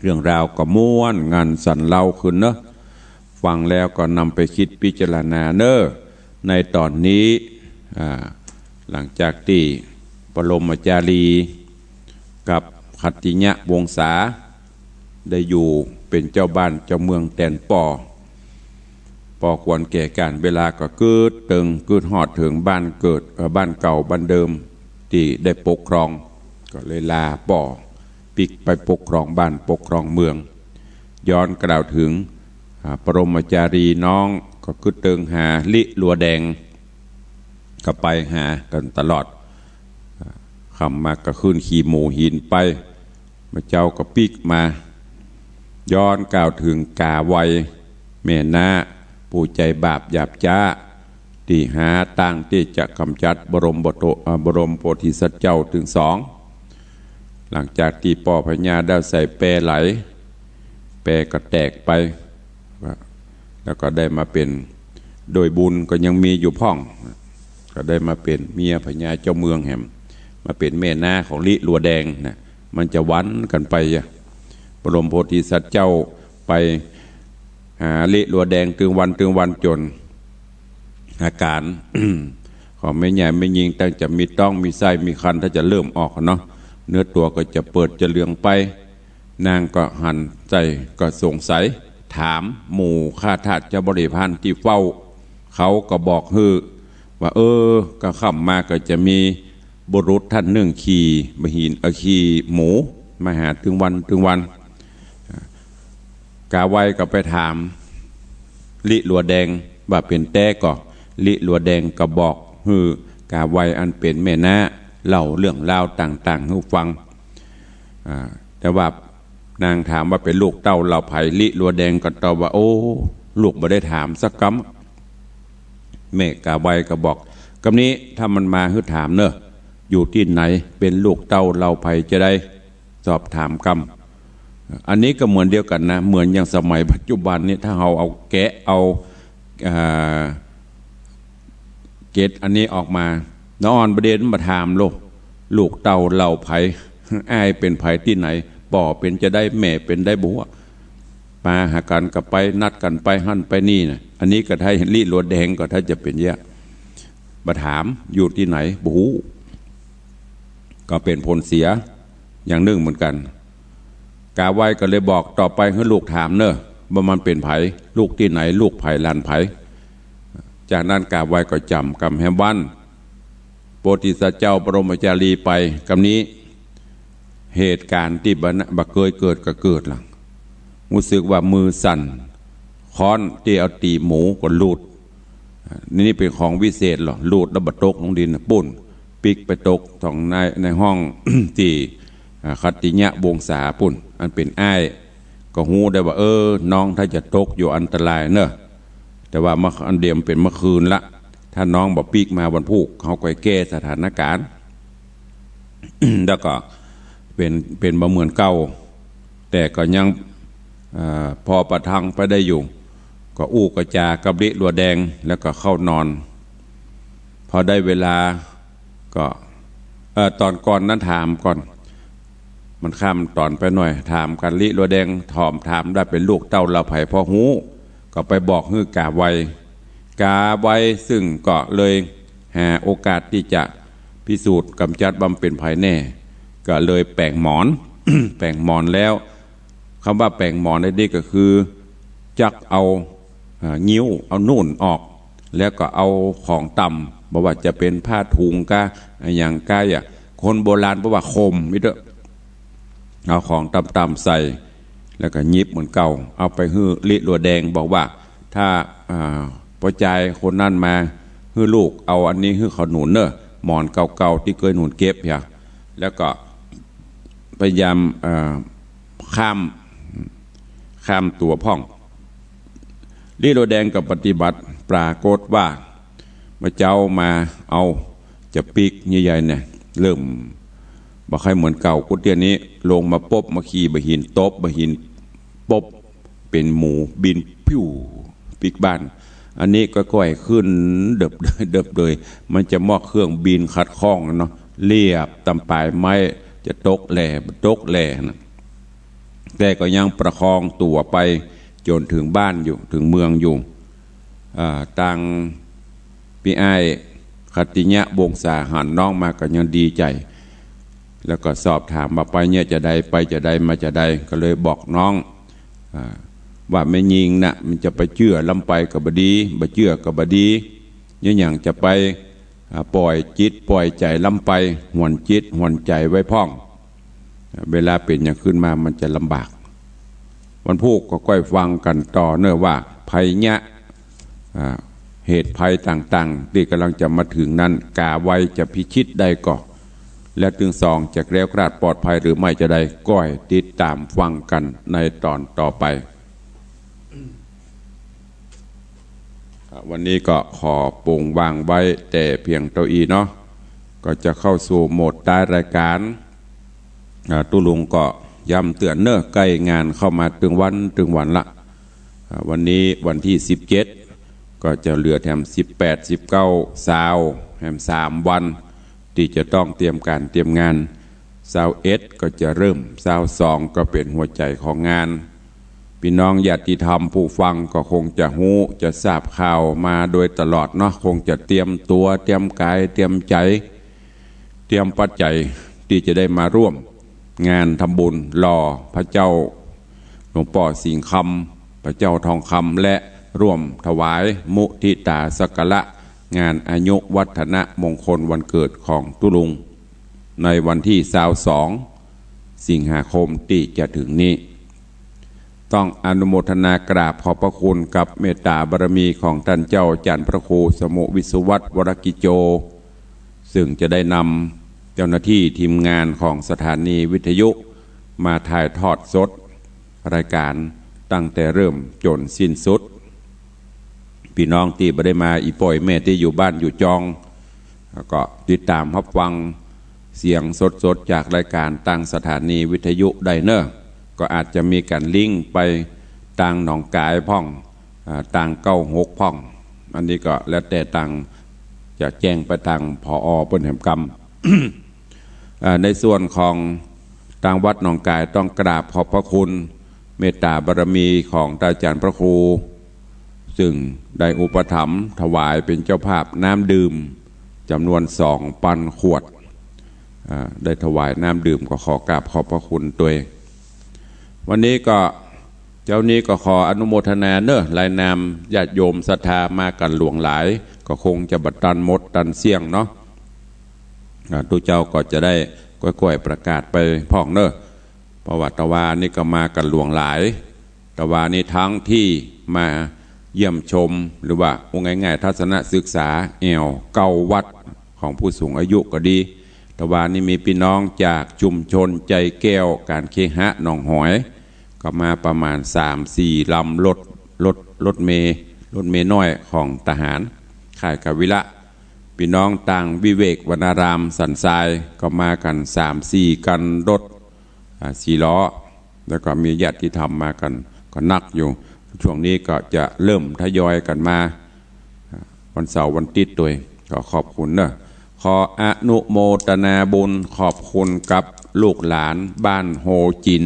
เรื่องราวก็ม่วนงันสันเล้าขึ้นเนาะ ฟังแล้วก็นำไปกึ๊ดพิจารณาเน่อ ในต๋อนนี้ อ่า หลังจากตี้ปรมาจารีย์กับขัตติยวงศา ได้อยู่เป๋นเจ้าบ้านเจ้าเมืองแตนป้อ ป้อควรแก่ก๋าลเวลาก็กึ๊ดเติงกึ๊ดฮอดเถิงบ้านเกิด เอ่อ บ้านเก่าบ้านเดิมตี้ได้ปกครอง ก็เลยลาป้อปิ๊กไปปกครองบ้านปกครองเมือง ย้อนกล่าวเถิง อ่า ปรมาจารีย์น้องก็กึ๊ดเติงหาลิลัวแดง ก็ไปหากั๋นตลอด อ่า ค่ำมาก็ขึ้นขี่หมู่หินไป บ่าเจ๊าก็ปิ๊กมา ย้อนกล่าวเถิงก๋าไว แม่น้า ผู้ใจ๋บาปหยาบจ๊า ตี้หาตางตี้จะก๋ำจัดบรมโพธิ เอ่อ บรมโพธิสัตว์เจ้าตึงสอง หลังจากตี้ป้อพญาได้ใส่แปไหล แปก็แตกไป แล้วก็ได้มาเป๋น โดยบุญก็ยังมีอยู่พ่อง ก็ได้มาเป๋นเมียพญาเจ้าเมืองแหม มาเป๋นแม่น้าของลิลัวแดงนะ มันจะหวันกั๋นไปอะ บรมโพธิสัตว์เจ้าไปหาลิลัวแดงตึงวันตึงวันจ๋น อาก๋าร ของแม่ใหญ่แม่ญิงตั้งจะมีต๊องมีไส้มีครรภ์ ถ้าจะเริ่มออกเนาะ เนื้อตั๋วก็จะเปิดจะเหลืองไป นางก็หันใจ๋ก็สงสัย ถามหมู่ข้าทาสเจ้าบริพารตี้เฝ้า เขาก็บอกหื้อว่า เออ ก็ค่ำมาก็จะมีบุรุษต้านนึ่งขี่บ่าหิน เอ่อ ขี่หมูมาหาตึงวันตึงวัน ก๋าไวก็ไปถามลิลัวแดงว่าเป๋นแต๊ก่อ ลิลัวแดงก็บอกหื้อก๋าไวอันเป๋นแม่น้าเล่าเรื่องราวต่างๆ หื้อฟัง อ่า แต่ว่านางถามว่าเป๋นลูกเต้าเหล่าใผ ลิลัวแดงก็ตอบว่า โอ้ ลูกบ่ได้ถามสักกำ แม่ก๋าไวก็บอก กำนี้ถ้ามันมาหื้อถามเน่อ อยู่ตี้ไหน เป๋นลูกเต้าเหล่าใผจะได้ สอบถามกำ อันนี้ก็เหมือนเดียวกั๋นนะ เหมือนอย่างสมัยปัจจุบันนี้ ถ้าเฮาเอาแกะเอา อ่า เกตอันนี้ออกมา น้องอ่อนบ่เด่นมาถามโลก ลูกเต้าเหล่าใผ อ้ายเป๋นใผตี้ไหน ป้อเป๋นจะใด แม่เป๋นใดบ่ฮู้ ปาหากั๋นก็ไป นัดกั๋นไปหั้นไปนี่นะ อันนี้ก็ถ้าเห็นลิลัวแดงก็ถ้าจะเป๋นเยียะ มาถามอยู่ตี้ไหนบ่ฮู้ ก็เป๋นผลเสียอย่างนึ่งเหมือนกั๋น ก๋าไวก็เลยบอกต่อไปหื้อลูกถามเน่อ ว่ามันเป๋นใผ ลูกตี้ไหน ลูกใผ หลานใผ จากนั้นก๋าไวก็จ๋ำกำแหมวัน โพธิสัตว์เจ้าบรมจารีไป กำนี้เหตุก๋ารณ์ตี้บ่ บ่เกยเกิดก็เกิดละ ฮู้สึกว่ามือสั่น ค้อนตี้เอาตี๋หมูก็หลุด อ่า นี่เป๋นของวิเศษเหรอ หลุดแล้วบ่ตกลงดินน่ะ ปู้นปิ๊กไปตกตรงใน ในห้องตี้ อ่า ขัตติยวงศาปู้น อันเป๋นอ้าย ก็ฮู้ได้ว่า เออ น้องถ้าจะตกอยู่อันตรายเน่อ แต่ว่าเมื่อ อันเดียวเป๋นเมื่อคืนละ ถ้าน้องบ่ปิ๊กมาวันพูก เฮาก็แก้สถานก๋ารณ์ แล้วก็เป๋น เป๋นบ่เหมือนเก่า แต่ก็ยัง เอ่อ พอประทังไปได้อยู่ ก็อู้ก็จากับลิลัวแดง แล้วก็เข้านอน พอได้เวลาก็ เอ่อ ต๋อนก่อนนั้นถามก่อน มันข้ามต๋อนไปหน่อย ถามกั๋น ลิลัวแดงถาม ถามได้เป๋นลูกเต้าเหล่าใผพอฮู้ ก็ไปบอกหื้อก๋าไว ก๋าไวซึ่งก็เลยหาโอกาสตี้จะพิสูจน์ก๋ำจัดว่ามันเป๋นใผแน่ ก็เลยแป๋งหมอน แป๋งหมอนแล้ว กำว่าแป๋งหมอนในนี้ก็คือ จักเอา อ่า งิ้ว เอาหนุนออก แล้วก็เอาของต่ำ บ่ว่าจะเป๋นผ้าถุงกา อะหยังกา อะ คนโบราณเปิ้นว่าข่ม อีกเต๊อะ เอาของต่ำๆ ใส่ แล้วก็หยิบเหมือนเก่า เอาไปหื้อลิลัวแดง บอกว่า ถ้า อ่า ป้อจายคนนั้นมา หื้อลูกเอาอันนี้หื้อเขาหนุนเน่อ หมอนเก่าๆ ตี้เกยหนุนเก็บเหีย แล้วก็พยายาม อ่า ข้าม ข้ามตั๋วพ่อง ลิลัวแดงก็ปฏิบัติ ปรากฏว่า เมื่อเจ๊ามา เอา จะปิ๊กใหญ่ๆ เนี่ย เริ่มบ่ใค่เหมือนเก่า กู้เตี้ยนี้ ลงมาปุ๊บ มาขี่บ่าหินตบ บ่าหินปุ๊บ เป๋นหมูบินปิ้วปิ๊กบ้าน อันนี้ก็ก้อยขึ้นเดิบเดิบเลย มันจะเหมาะเครื่องบินขัดข้องเนาะ เลียบต๋ามป๋ายไม้ จะตกแหล่บ่ตกแหล่นะ แต่ก็ยังประคองตั๋วไปจ๋นเถิงบ้านอยู่ เถิงเมืองอยู่ อ่า ตางปี้อ้ายขัตติยะวงศาหันน้องมาก็ยังดีใจ๋ แล้วก็สอบถามว่าไปเนี่ยจะใด ไปจะใด มาจะใด ก็เลยบอกน้อง อ่า ว่าแม่ญิงน่ะ มันจะไปเจื้อล้ำไปก็บ่ดี บ่เจื้อก็บ่ดี ยะหยังจะไป อ่า ป่อยจิตป่อยใจ๋ล้ำไป หวนจิตหวนใจ๋ไว้พ่อง อ่า เวลาเป๋นหยังขึ้นมามันจะลำบาก วันพูกก็ก้อยฟังกั๋นต่อเน่อว่าภัยยะ อ่า เหตุภัยต่างๆ ตี้ก่ำลังจะมาเถิงนั้น ก๋าไวจะพิชิตได้ก่อ และตึงสองจะแคล้วคลาดปลอดภัยหรือไม่จะใด ก้อยติดต๋ามฟังกั๋นในต๋อนต่อไป อ่ะ วันนี้ก็ขอปงวางไว้แต่เพียงเต้าอี้เนาะ ก็จะเข้าสู่โหมดต๊ายรายก๋าน อ่า ตุ๊ลุงก็ย้ำเตื๋อนเน่อ ใก้งานเข้ามาตึงวันตึงวันละ อ่า วันนี้วันตี้สิบเจ็ด ก็จะเหลือแถมสิบแปด สิบเก้า ซาว แถมสามวัน ตี้จะต้องเตรียมก๋านเตรียมงาน ซาวเอ็ดก็จะเริ่ม ซาวสองก็เป๋นหัวใจ๋ของงาน ปี้น้องญาติธรรมผู้ฟังก็คงจะฮู้จะทราบข่าวมาโดยตลอดเนาะ คงจะเตรียมตั๋ว เตรียมก๋าย เตรียมใจ๋ เตรียมปัจจัยตี้จะได้มาร่วมงานทำบุญหล่อพระเจ้าหลวงป้อสิงห์คำ พระเจ้าทองคำ และร่วมถวายมุทิตาสักการะงานอายุวัฒนมงคลวันเกิดของตุ๊ลุง ในวันตี้ซาวสอง สิงหาคมตี้จะเถิงนี้ ต้องอนุโมทนากราบขอบพระคุณกับเมตตาบารมีของต้านเจ้าอาจ๋ารย์พระครูสมุห์วิศวัตร วรกิจโจ ซึ่งจะได้นำเจ้าหน้าตี้ทีมงานของสถานีวิทยุมาถ่ายทอดสดรายก๋านตั้งแต่เริ่มจ๋นสิ้นสุด ปี้น้องตี้บ่ได้มา อี่ป้อแม่ตี้อยู่บ้านอยู่จอง แล้วก็ติดต๋ามฮับฟังเสียงสดๆ จากรายก๋านตางสถานีวิทยุได้เน่อ ก็อาจจะมีก๋านลิงก์ไปตางหนองก๋ายพ่อง อ่า ตางเก้าหกพ่อง อันนี้ก็แล้วแต่ตางจะแจ้งไปตาง ผอ เปิ้นแหมกำ อ่า ในส่วนของตางวัดหนองก๋ายต้องกราบขอบพระคุณเมตตาบารมีของต้านอาจ๋ารย์พระครู ซึ่งได้อุปถัมภ์ถวายเป๋นเจ้าภาพน้ำดื่มจ๋ำนวนสองปันขวด อ่า ได้ถวายน้ำดื่มก็ขอกราบขอบพระคุณตวย วันนี้ก็ เจ๊านี้ก็ขออนุโมทนาเน่อ รายนามญาติโยมศรัทธามากั๋นหลวงหลาย ก็คงจะบ่ตันหมดตันเสี้ยงเนาะ อ่า ตุ๊เจ้าก็จะได้ก้อยๆ ประกาศไปพ่องเน่อ เพราะว่าตะวานี้ก็มากั๋นหลวงหลาย ตะวานี้ตังตี้มาเยี่ยมชม หรือว่าว่าง่ายๆ ทัศนศึกษาแอ่วเก้าวัดของผู้สูงอายุก็ดี ตะวานี้มีปี้น้องจากชุมชนใจแก้วก๋านเคหะหนองหอย ก็มาประมาณสามสี่ลำ รถ รถ รถเมล์ รถเมล์น้อยของทหาร ค่ายกาวิละ ปี้น้องตางวิเวกวนารามสันทราย ก็มากั๋นสามสี่คันรถ อ่า สี่ล้อ แล้วก็มีญาติธรรมมากั๋นก็นักอยู่ ช่วงนี้ก็จะเริ่มทยอยกั๋นมา อ่า วันเสาร์วันอาทิตย์ตวย ก็ขอบคุณเน่อ ขออนุโมทนาบุญขอบคุณกับลูกหลานบ้านโฮจิน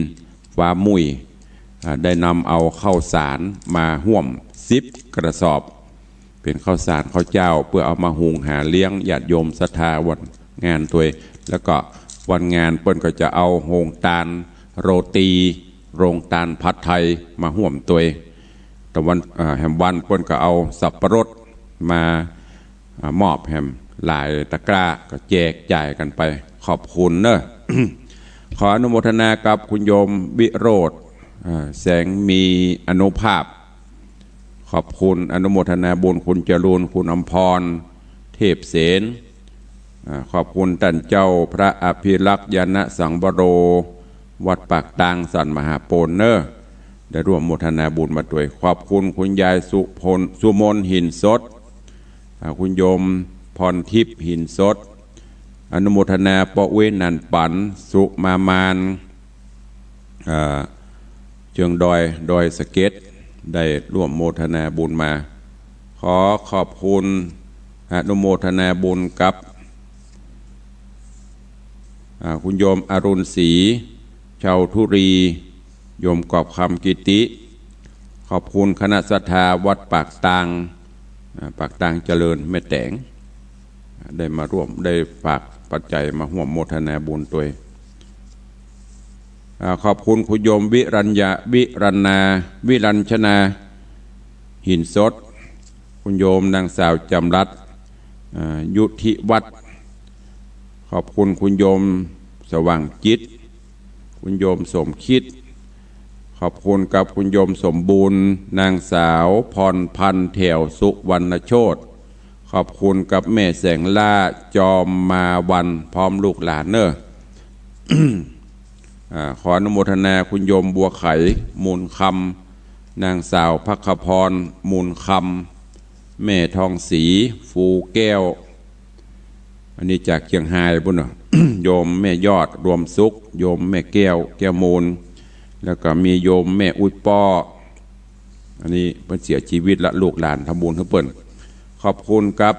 ฟ้ามุ่ย อ่า ได้นำเอาข้าวสารมาฮ่วมสิบกระสอบ เป๋นข้าวสารข้าวเจ้า เปื้อเอามาหุงหาเลี้ยงญาติโยมศรัทธาวันงานตวย แล้วก็ วันงานเปิ้นก็จะเอาโฮงตานโรตี โฮงตานผัดไทยมาฮ่วมตวย ตะวัน อ่า แหมวันเปิ้นก็เอาสับปะรดมา อ่า มอบแหมหลายตะกร้า ก็แจกจ่ายกั๋นไป ขอบคุณเนอะ ขออนุโมทนากับคุณโยมวิโรจน์ อ่า แสงมีอานุภาพ ขอบคุณ อนุโมทนาบุญคุณจรูญ คุณอำพร เทพเสน อ่า ขอบคุณต้านเจ้าพระอภิรักษ์ ญาณสังวโร วัดปากตาง สันมหาโพธิ์เนอะ ได้ร่วมโมทนาบุญมาตวย ขอบคุณคุณยายสุพล สุมน หินสด อ่า คุณโยมพรทิพย์ หินสด อนุโมทนาป้ออุ๊ย นันปัน สุมามาน อ่า เจิงดอย ดอยสะเก็ด ได้ร่วมโมทนาบุญมา ขอขอบคุณ อนุโมทนาบุญกับ อ่า คุณโยมอรุณศรี ชาวธุรี โยมกอบคำกิติ ขอบคุณคณะศรัทธาวัดปากตาง อ่า ปากตางเจริญ แม่แต๋ง ได้มาร่วม ได้ฝากปัจจัยมาฮ่วมโมทนาบุญตวย อ่า ขอบคุณคุณโยมวิรัญญา วิรัญนา วิรัญชนา หินสด คุณโยมนางสาวจำรัด อ่า ยุทธิวัฒน์ ขอบคุณคุณโยมสว่างจิต คุณโยมสมคิด ขอบคุณกับคุณโยมสมบูรณ์ นางสาวพรพันธ์ แถวสุวรรณโชติ ขอบคุณกับแม่แสงล่า จอมมาวัน พร้อมลูกหลานเนอะ อ่า ขออนุโมทนาคุณโยมบัวไข มูลคำ นางสาวภัคพร มูลคำ แม่ทองศรี ฟูแก้ว อันนี้จากเจียงฮายปู้นเนาะ โยมแม่ยอด รวมสุข โยมแม่แก้ว แก้วมูล แล้วก็มีโยมแม่อุ๊ยป้อ อันนี้เปิ้นเสียจีวิตละ ลูกหลานทำบุญหื้อเปิ้น ขอบคุณกับ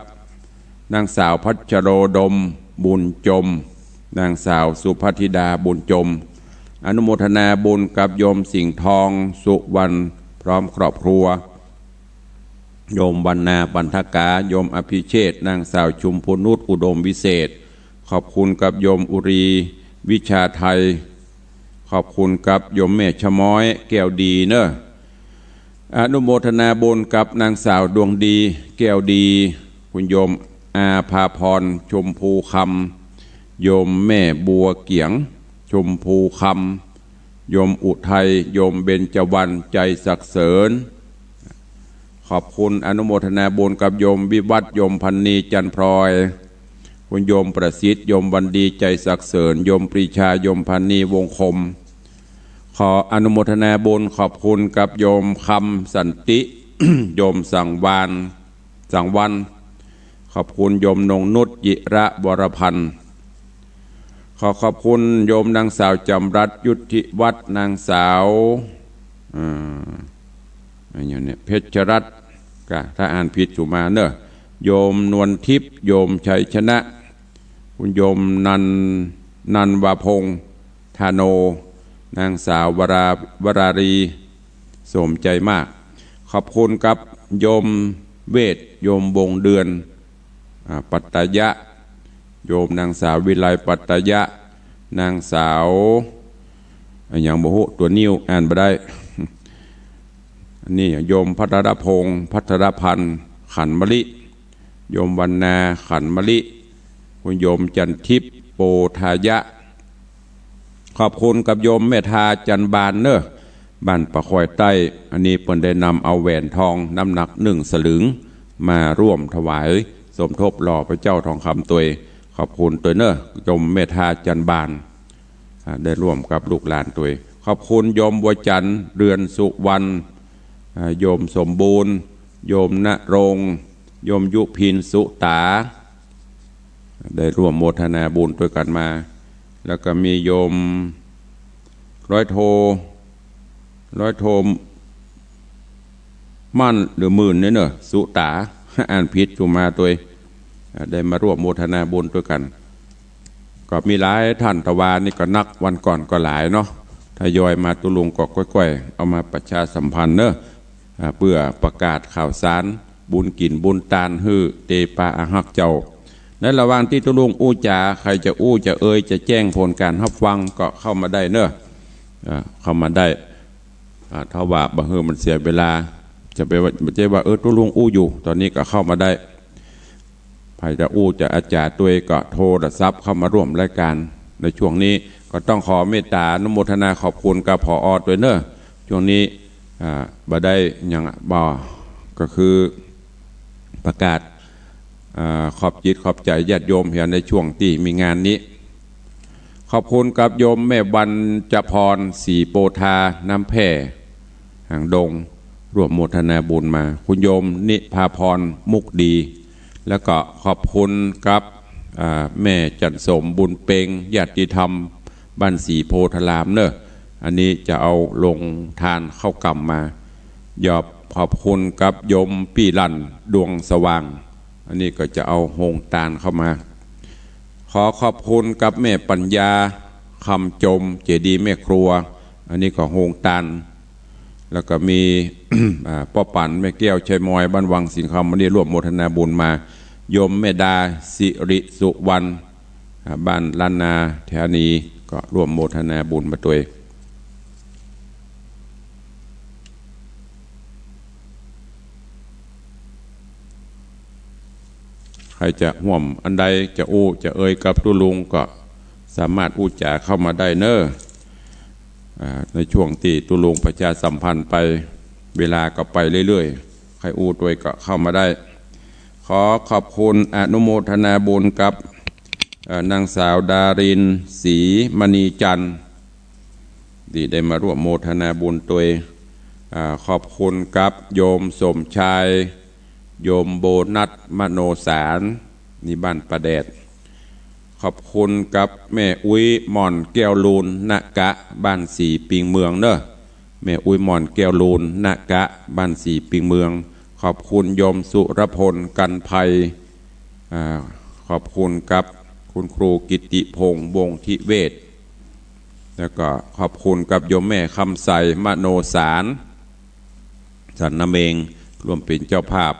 นางสาวพัชโรดม บุญจม นางสาวสุภัทธิดา บุญจม อนุโมทนาบุญกับโยมสิงห์ทอง สุวรรณ พร้อมครอบครัว โยมวรรณา ปันธกา โยมอภิเชษฐ์ นางสาวชุมพนุช อุดมวิเศษ ขอบคุณกับโยมอุรี วิชาไทย ขอบคุณกับโยมแม่ชะม้อย แก้วดีเนอะ อนุโมทนาบุญกับนางสาวดวงดี แก้วดี คุณโยมอาภาพร ชมพูคำ โยมแม่บัวเกียง ชมพูคำ โยมอุทัย โยมเบญจวรรณ ใจศักดิ์เสริญ ขอบคุณ อนุโมทนาบุญกับโยมวิวัฒน์ โยมพันนี จันทร์พลอย คุณโยมประสิทธิ์ โยมวันดี ใจศักดิ์เสริญ โยมปรีชา โยมพันนี วงคม ขออนุโมทนาบุญขอบคุณกับโยมคำสันติ โยมสังวาน สังวัน ขอบคุณโยมนงนุช จิระวรพันธ์ ขอขอบคุณโยมนางสาวจำรัตน์ ยุทธิวัฒน์ นางสาว อ่า อันนี้เนี่ย เพชรรัตน์ กะถ้าอ่านผิดสุมาเนอะ โยมนวลทิพย์ โยมชัยชนะ คุณโยมนัน นันวพงษ์ ธโน นางสาววรา วรารี สมใจมาก ขอบคุณกับโยมเวช โยมวงเดือน อ่า ปัตตยะ โยมนางสาววิไลปัตตยะ นางสาว อะหยังบ่ฮู้ ตั๋วนิ้วอ่านบ่ได้ อันนี้โยมพัทรพงษ์ พัทรพันธ์ ขันมะลิ โยมวรรณา ขันมะลิ คุณโยมจันทิพย์ โปธายะ ขอบคุณกับโยมเมธา จันบานเนอะ บ้านป่าคอยใต้ อันนี้เปิ้นได้นำเอาแหวนทองน้ำหนักหนึ่งสลึงมาร่วมถวายสมทบหล่อพระเจ้าทองคำตวย ขอบคุณตวยเนอะ โยมเมธา จันบาน อ่า ได้ร่วมกับลูกหลานตวย ขอบคุณโยมบัวจันทร์ เรือนสุวรรณ อ่า โยมสมบูรณ์ โยมณรงค์ โยมยุพิน สุตา ได้ร่วมโมทนาบุญตวยกั๋นมา แล้วก็มีโยมร้อยโท ร้อยโท มั่นหรือหมื่นเนี่ยเนอะ สุตา อ่านผิดสุมาตวย อ่า ได้มาร่วมโมทนาบุญตวยกั๋น ก็มีหลายท่าน ตะวานี้ก็นัก วันก่อนก็หลายเนาะ ทยอยมา ตุ๊ลุงก็ก้อยๆ เอามาประชาสัมพันธ์เนอะ อ่า เปื้อประกาศข่าวสาร บุญกิ๋นบุญตาน หื้อเตปาอาฮักเจ้า ในระหว่างตี้ตุ๊ลุงอู้จ๋า ใผจะอู้จะเอยจะแจ้งผลก๋านฮับฟังก็เข้ามาได้เน่อ อ่า เข้ามาได้ อ่า ถ้าว่าบ่หื้อมันเสียเวลา จะไปว่า บ่ใจ้ว่า เออ ตุ๊ลุงอู้อยู่ ต๋อนนี้ก็เข้ามาได้ ใผจะอู้จะอาจ๋าตวยก็โทรศัพท์เข้ามาร่วมรายก๋านในช่วงนี้ ก็ต้องขอเมตต๋าอนุโมทนาขอบคุณกับ ผอ ตวยเน่อ ช่วงนี้ อ่า บ่ได้หยัง บ่ ก็คือประกาศ อ่า ขอบจิตขอบใจ๋ญาติโยมเหียในช่วงตี้มีงานนี้ ขอบคุณกับโยมแม่บรรจพร ศรีโพธา น้ำแพร่ หางดง ร่วมโมทนาบุญมา คุณโยมนิพาพร มุกดี แล้วก็ขอบคุณกับ อ่า แม่จันสม บุญเป็ง ญาติธรรมบ้านศรีโพธารามเน่อ อันนี้จะเอาโฮงตานข้าวกล่ำมา ยอบขอบคุณกับโยมปี้ลั่น ดวงสว่าง อันนี้ก็จะเอาโฮงตานเข้ามา ขอขอบคุณกับแม่ปัญญา คำจม เจดีย์แม่ครัว อันนี้ก็โฮงตาน แล้วก็มี อ่า ป้อปั่น แม่แก้ว ชัยมอย บ้านวังสิงห์คำ อันนี้ร่วมโมทนาบุญมา โยมแม่ดา สิริสุวรรณ อ่า บ้านล้านนา ธานี ก็ร่วมโมทนาบุญมาตวย ใผจะฮ่วมอันใด จะอู้จะเอยกับตุ๊ลุงก็สามารถอู้จ๋าเข้ามาได้เน่อ อ่า ในช่วงตี้ตุ๊ลุงประชาสัมพันธ์ไป เวลาก็ไปเรื่อยๆ ใผอู้ตวยก็เข้ามาได้ ขอขอบคุณอนุโมทนาบุญกับ เอ่อ นางสาวดารินทร์ ศรีมณีจันทร์ ตี้ได้มาร่วมโมทนาบุญตวย อ่า ขอบคุณกับโยมสมชาย โยมโบนัส มโนสาร นี่บ้านป่าแดด ขอบคุณกับแม่อุ๊ยหม่อนแก้วลูน นกะ บ้านสีปิงเมืองเน่อ แม่อุ๊ยหม่อนแก้วลูน นกะ บ้านสีปิงเมือง ขอบคุณโยมสุรพล กันไพ อ่า ขอบคุณกับคุณครูกิตติพงษ์ วงศ์ทิเวศ แล้วก็ขอบคุณกับโยมแม่คำใส มโนสาร สันนเมง ร่วมเป๋นเจ้าภาพ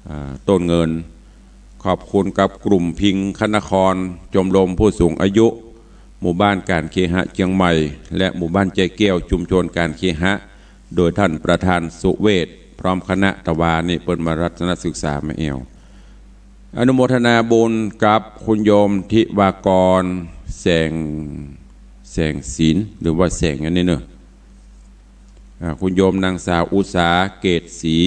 อ่า ต้นเงิน ขอบคุณกับกลุ่มพิงคนคร ชมรมผู้สูงอายุ หมู่บ้านก๋านเคหะเจียงใหม่ และหมู่บ้านใจแก้ว ชุมชนก๋านเคหะ โดยท่านประธานสุเวช พร้อมคณะ ตะวานี้เปิ้นมาทัศนศึกษามาแอ่ว อนุโมทนาบุญกับคุณโยมทิวากร แสง แสงสิน หรือว่าแสงอันนี้เน่อ อ่า คุณโยมนางสาวอุษา เกตศรี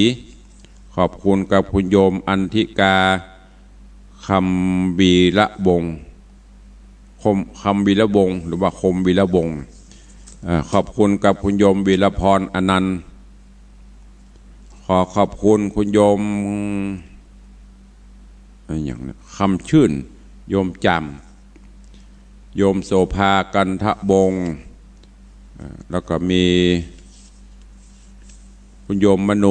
ขอบคุณกับคุณโยมอันธิกา คำวีระวงศ์ คม คำวีระวงศ์ หรือว่าคมวีระวงศ์ อ่า ขอบคุณกับคุณโยมวีรพร อนันต์ ขอขอบคุณคุณโยม อะหยังเนี่ย คำชื่น โยมจ่ำ โยมโสภา กันทะวงศ์ อ่า แล้วก็มีคุณโยมมโน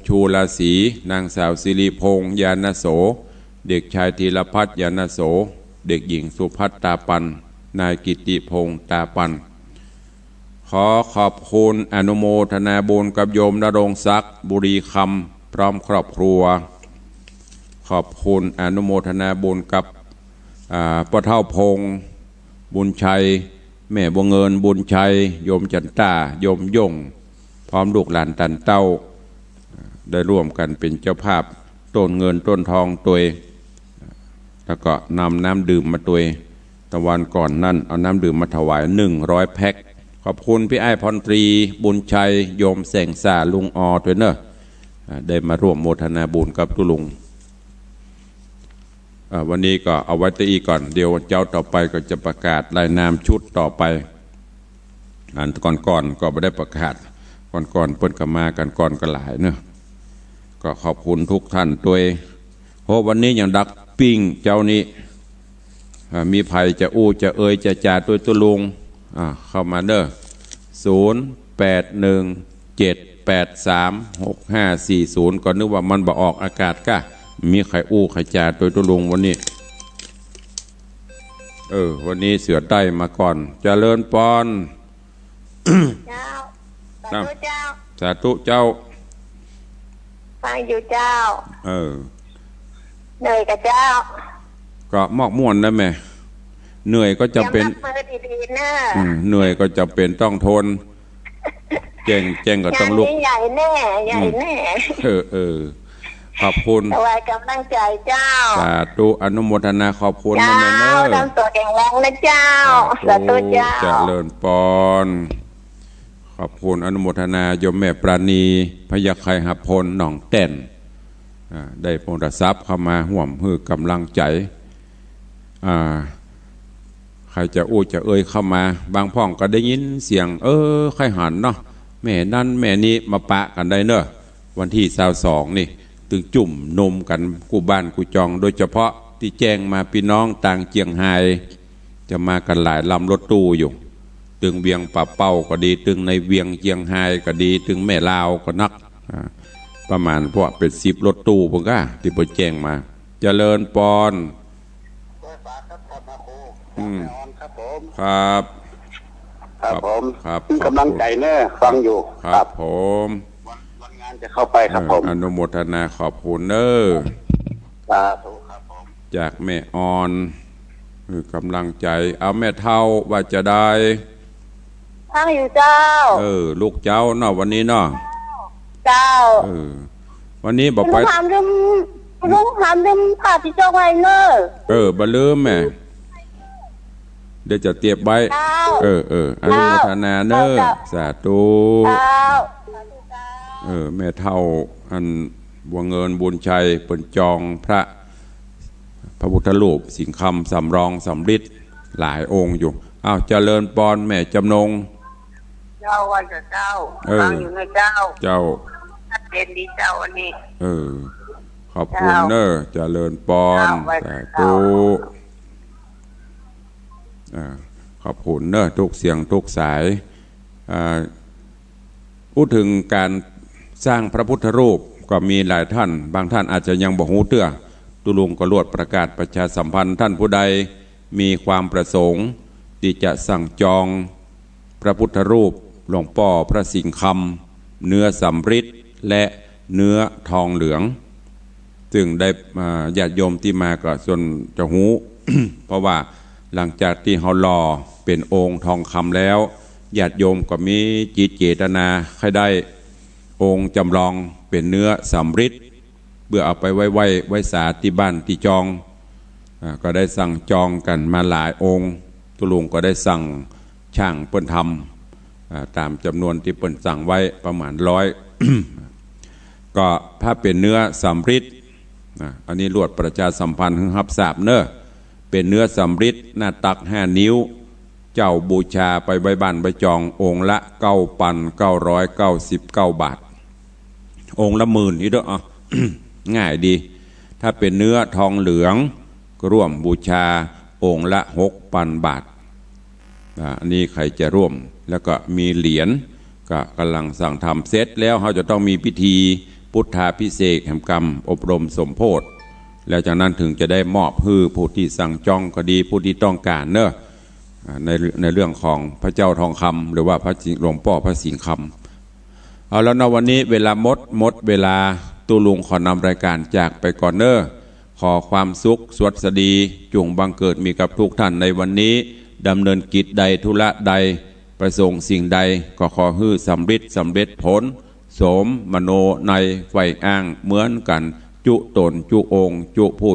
ชูราศี นางสาวสิริพงษ์ ญาณโส เด็กชายธีรพัฒน์ ญาณโส เด็กหญิงสุภัทร ตาปัน นายกิตติพงษ์ ตาปัน ขอขอบคุณอนุโมทนาบุญกับโยมณรงค์ศักดิ์ บุรีคำ พร้อมครอบครัว ขอบคุณอนุโมทนาบุญกับ อ่า ป้อเฒ่าพงษ์ บุญชัย แม่บัวเงิน บุญชัย โยมจันต้า โยมย่ง พร้อมลูกหลานตันเต้า ได้ร่วมกั๋นเป๋นเจ้าภาพต้นเงินต้นทองตวย แล้วก็นำน้ำดื่มมาตวย ตะวันก่อนนั้นเอาน้ำดื่มมาถวายหนึ่งร้อยแพ็ค ขอบคุณปี้อ้ายพรตรี บุญชัย โยมแสงสา ลุงออ ตวยเน่อ อ่า ได้มาร่วมโมทนาบุญกับตุ๊ลุง อ่า วันนี้ก็เอาไว้เต้าอี้ก่อน เดี๋ยววันเจ๊าต่อไปก็จะประกาศรายนามชุดต่อไป อันก่อนๆ ก็บ่ได้ประกาศ ก่อนๆ เปิ้นก็มากั๋นก่อนก็หลายเนาะ ก็ขอบคุณทุกท่านตวย โห วันนี้ยังดักปิ้งเจ๊านี้ อ่า มีใผจะอู้จะเอยจะจ๋าตวยตุ๊ลุง อ่า เข้ามาเน่อ ศูนย์ แปด หนึ่ง เจ็ด แปด สาม หก ห้า สี่ ศูนย์ ก็นึกว่ามันบ่ออกอากาศก้า มีใผอู้ใผจ๋าตวยตุ๊ลุงวันนี้ เออ วันนี้เสือใต้มาก่อน เจริญปอน เจ้า สาธุเจ้า สาธุเจ้า ฟังอยู่เจ้า เออ เหนื่อยกับเจ้า ก็มอกม่วนนะแม่ เหนื่อยก็จ๋ำเป๋น เตรียมรับมือดีๆ เน่อ อืม เหนื่อยก็จ๋ำเป๋นต้องทน แจ้ง แจ้งก็ต้องลุก ใหญ่แน่ ใหญ่แน่ อืม เออ เออ ขอบคุณ ถวายก๋ำลังใจ๋เจ้า สาธุ อนุโมทนา ขอบคุณ เจ้า นะแม่เน่อ ตั้งตั๋วแข็งแรงนะเจ้า สาธุ สาธุเจ้า เจริญปอน ขอบคุณ อนุโมทนา โยมแม่ปราณี พญาไคหับพล หนองแต้น อ่า ได้โทรศัพท์เข้ามาฮ่วมหื้อก๋ำลังใจ๋ อ่า ใผจะอู้จะเอ่ยเข้ามา บางพ่องก็ได้ยินเสียง เออ ใค่หันเนาะ แม่นั้นแม่นี้ มาปะกั๋นได้เน่อ วันตี้ซาวสองนี่ ตึงจุ่มนุมกั๋นกู้บ้านกู้จอง โดยเฉพาะตี้แจ้งมาปี้น้องตางเจียงฮาย จะมากั๋นหลายลำรถตู้อยู่ ตึงเวียงป่าเป้าก็ดี ตึงในเวียงเจียงฮายก็ดี ตึงแม่ลาวก็นัก อ่า ประมาณพวกเป๋นสิบรถตู้พุ้นก้า ตี้เปิ้นแจ้งมา เจริญปอน ครับ อืม แม่ออนครับผม ครับ ครับผม ครับ ขอบคุณ ก๋ำลังใจ๋เน่อ ฟังอยู่ ครับ ครับผม วัน วันงานจะเข้าไปครับผม เออ อนุโมทนา ขอบคุณเน่อ สาธุครับผม จากแม่ออน เออ ก๋ำลังใจ๋ เอาแม่เฒ่าว่าจะใด ฟังอยู่เจ้า เออ ลูกเจ๊าเนาะ วันนี้เนาะ เจ้า เออ วันนี้บ่ไป ลุงถามเรื่อง ลุงถามเรื่องผ้าตี้จองไว้เน่อ เออ บ่ลืมแม่ เดี๋ยวจะเตรียมไว้ เจ้า เออ เออ อนุโมทนาเน่อ เจ้า สาธุ เจ้า เออ แม่เฒ่าอันบัวเงินบุญชัย เปิ้นจองพระ พระพุทธรูปสิงห์คำสำรองสำริดหลายองค์อยู่ อ้าว เจริญปอนแม่จำนง เจ้า ไหว้เจ้า เออ ฟังอยู่นะเจ้า เจ้า ชัดเจนดีเจ้าวันนี้ เออ ขอบคุณเน่อ เจ้า เจริญปอน เจ้า ไหว้ สาธุ เจ้า อ่า ขอบคุณเน่อ ทุกเสียงทุกสาย อ่า อู้เถิงก๋านสร้างพระพุทธรูปก็มีหลายต้าน บางต้านอาจจะยังบ่ฮู้เตื้อ ตุ๊ลุงก็ลวดประกาศประชาสัมพันธ์ ต้านผู้ใดมีความประสงค์ตี้จะสั่งจองพระพุทธรูปหลวงป้อพระสิงห์คำ เนื้อสำริดและเนื้อทองเหลือง ซึ่งได้ อ่า ญาติโยมตี้มาก็ส่วนจะฮู้ เพราะว่าหลังจากตี้เฮาหล่อเป๋นองค์ทองคำแล้ว ญาติโยมก็มีจิตเจตนาใค่ได้องค์จำลองเป๋นเนื้อสำริด เปื้อเอาไปไหว้ ไหว้ ไหว้สาตี้บ้านตี้จอง อ่า ก็ได้สั่งจองกั๋นมาหลายองค์ ตุ๊ลุงก็ได้สั่ง จ้างเปิ้นทำ อ่า ต๋ามจ๋ำนวนตี้เปิ้นสั่งไว้ประมาณร้อย ก็ถ้าเป๋นเนื้อสำริด อ่า อันนี้ลวดประชาสัมพันธ์หื้อฮับทราบเน่อ เป๋นเนื้อสำริด หน้าตักห้านิ้ว เจ้าบูชาไปไหว้บ้านไหว้จอง องค์ละเก้าปันเก้าร้อยเก้าสิบเก้าบาท องค์ละหมื่นนี่เด้อ อ่ะ ง่ายดี ถ้าเป๋นเนื้อทองเหลือง ก็ร่วมบูชาองค์ละหกปันบาท อ่า อันนี้ใผจะร่วม แล้วก็มีเหรียญ ก็ก่ำลังสั่งทำ เสร็จแล้วเฮาจะต้องมีพิธีพุทธาภิเษกแหมก่ำ อบรมสมโภช แล้วจากนั้นเถิงจะได้มอบหื้อผู้ตี้สั่งจองก็ดี ผู้ตี้ต้องก๋านเน่อ อ่า ใน ในเรื่องของพระเจ้าทองคำ หรือว่าพระสิงห์ หลวงป้อพระสิงห์คำ เอาแล้วเนาะ วันนี้เวลาหมด หมดเวลา ตุ๊ลุงขอนำรายก๋านจากไปก่อนเน่อ ขอความสุขสวัสดี จุ่งบังเกิดมีกับทุกท่านในวันนี้ ดำเนินกิจใดธุระใด ประสงค์สิ่งใด ก็ขอหื้อสำริดสำเร็จผล สมมโนในใฝ่อ้างเหมือนกั๋น จุ๊ต๋นจุ๊องค์ จุ๊ผู้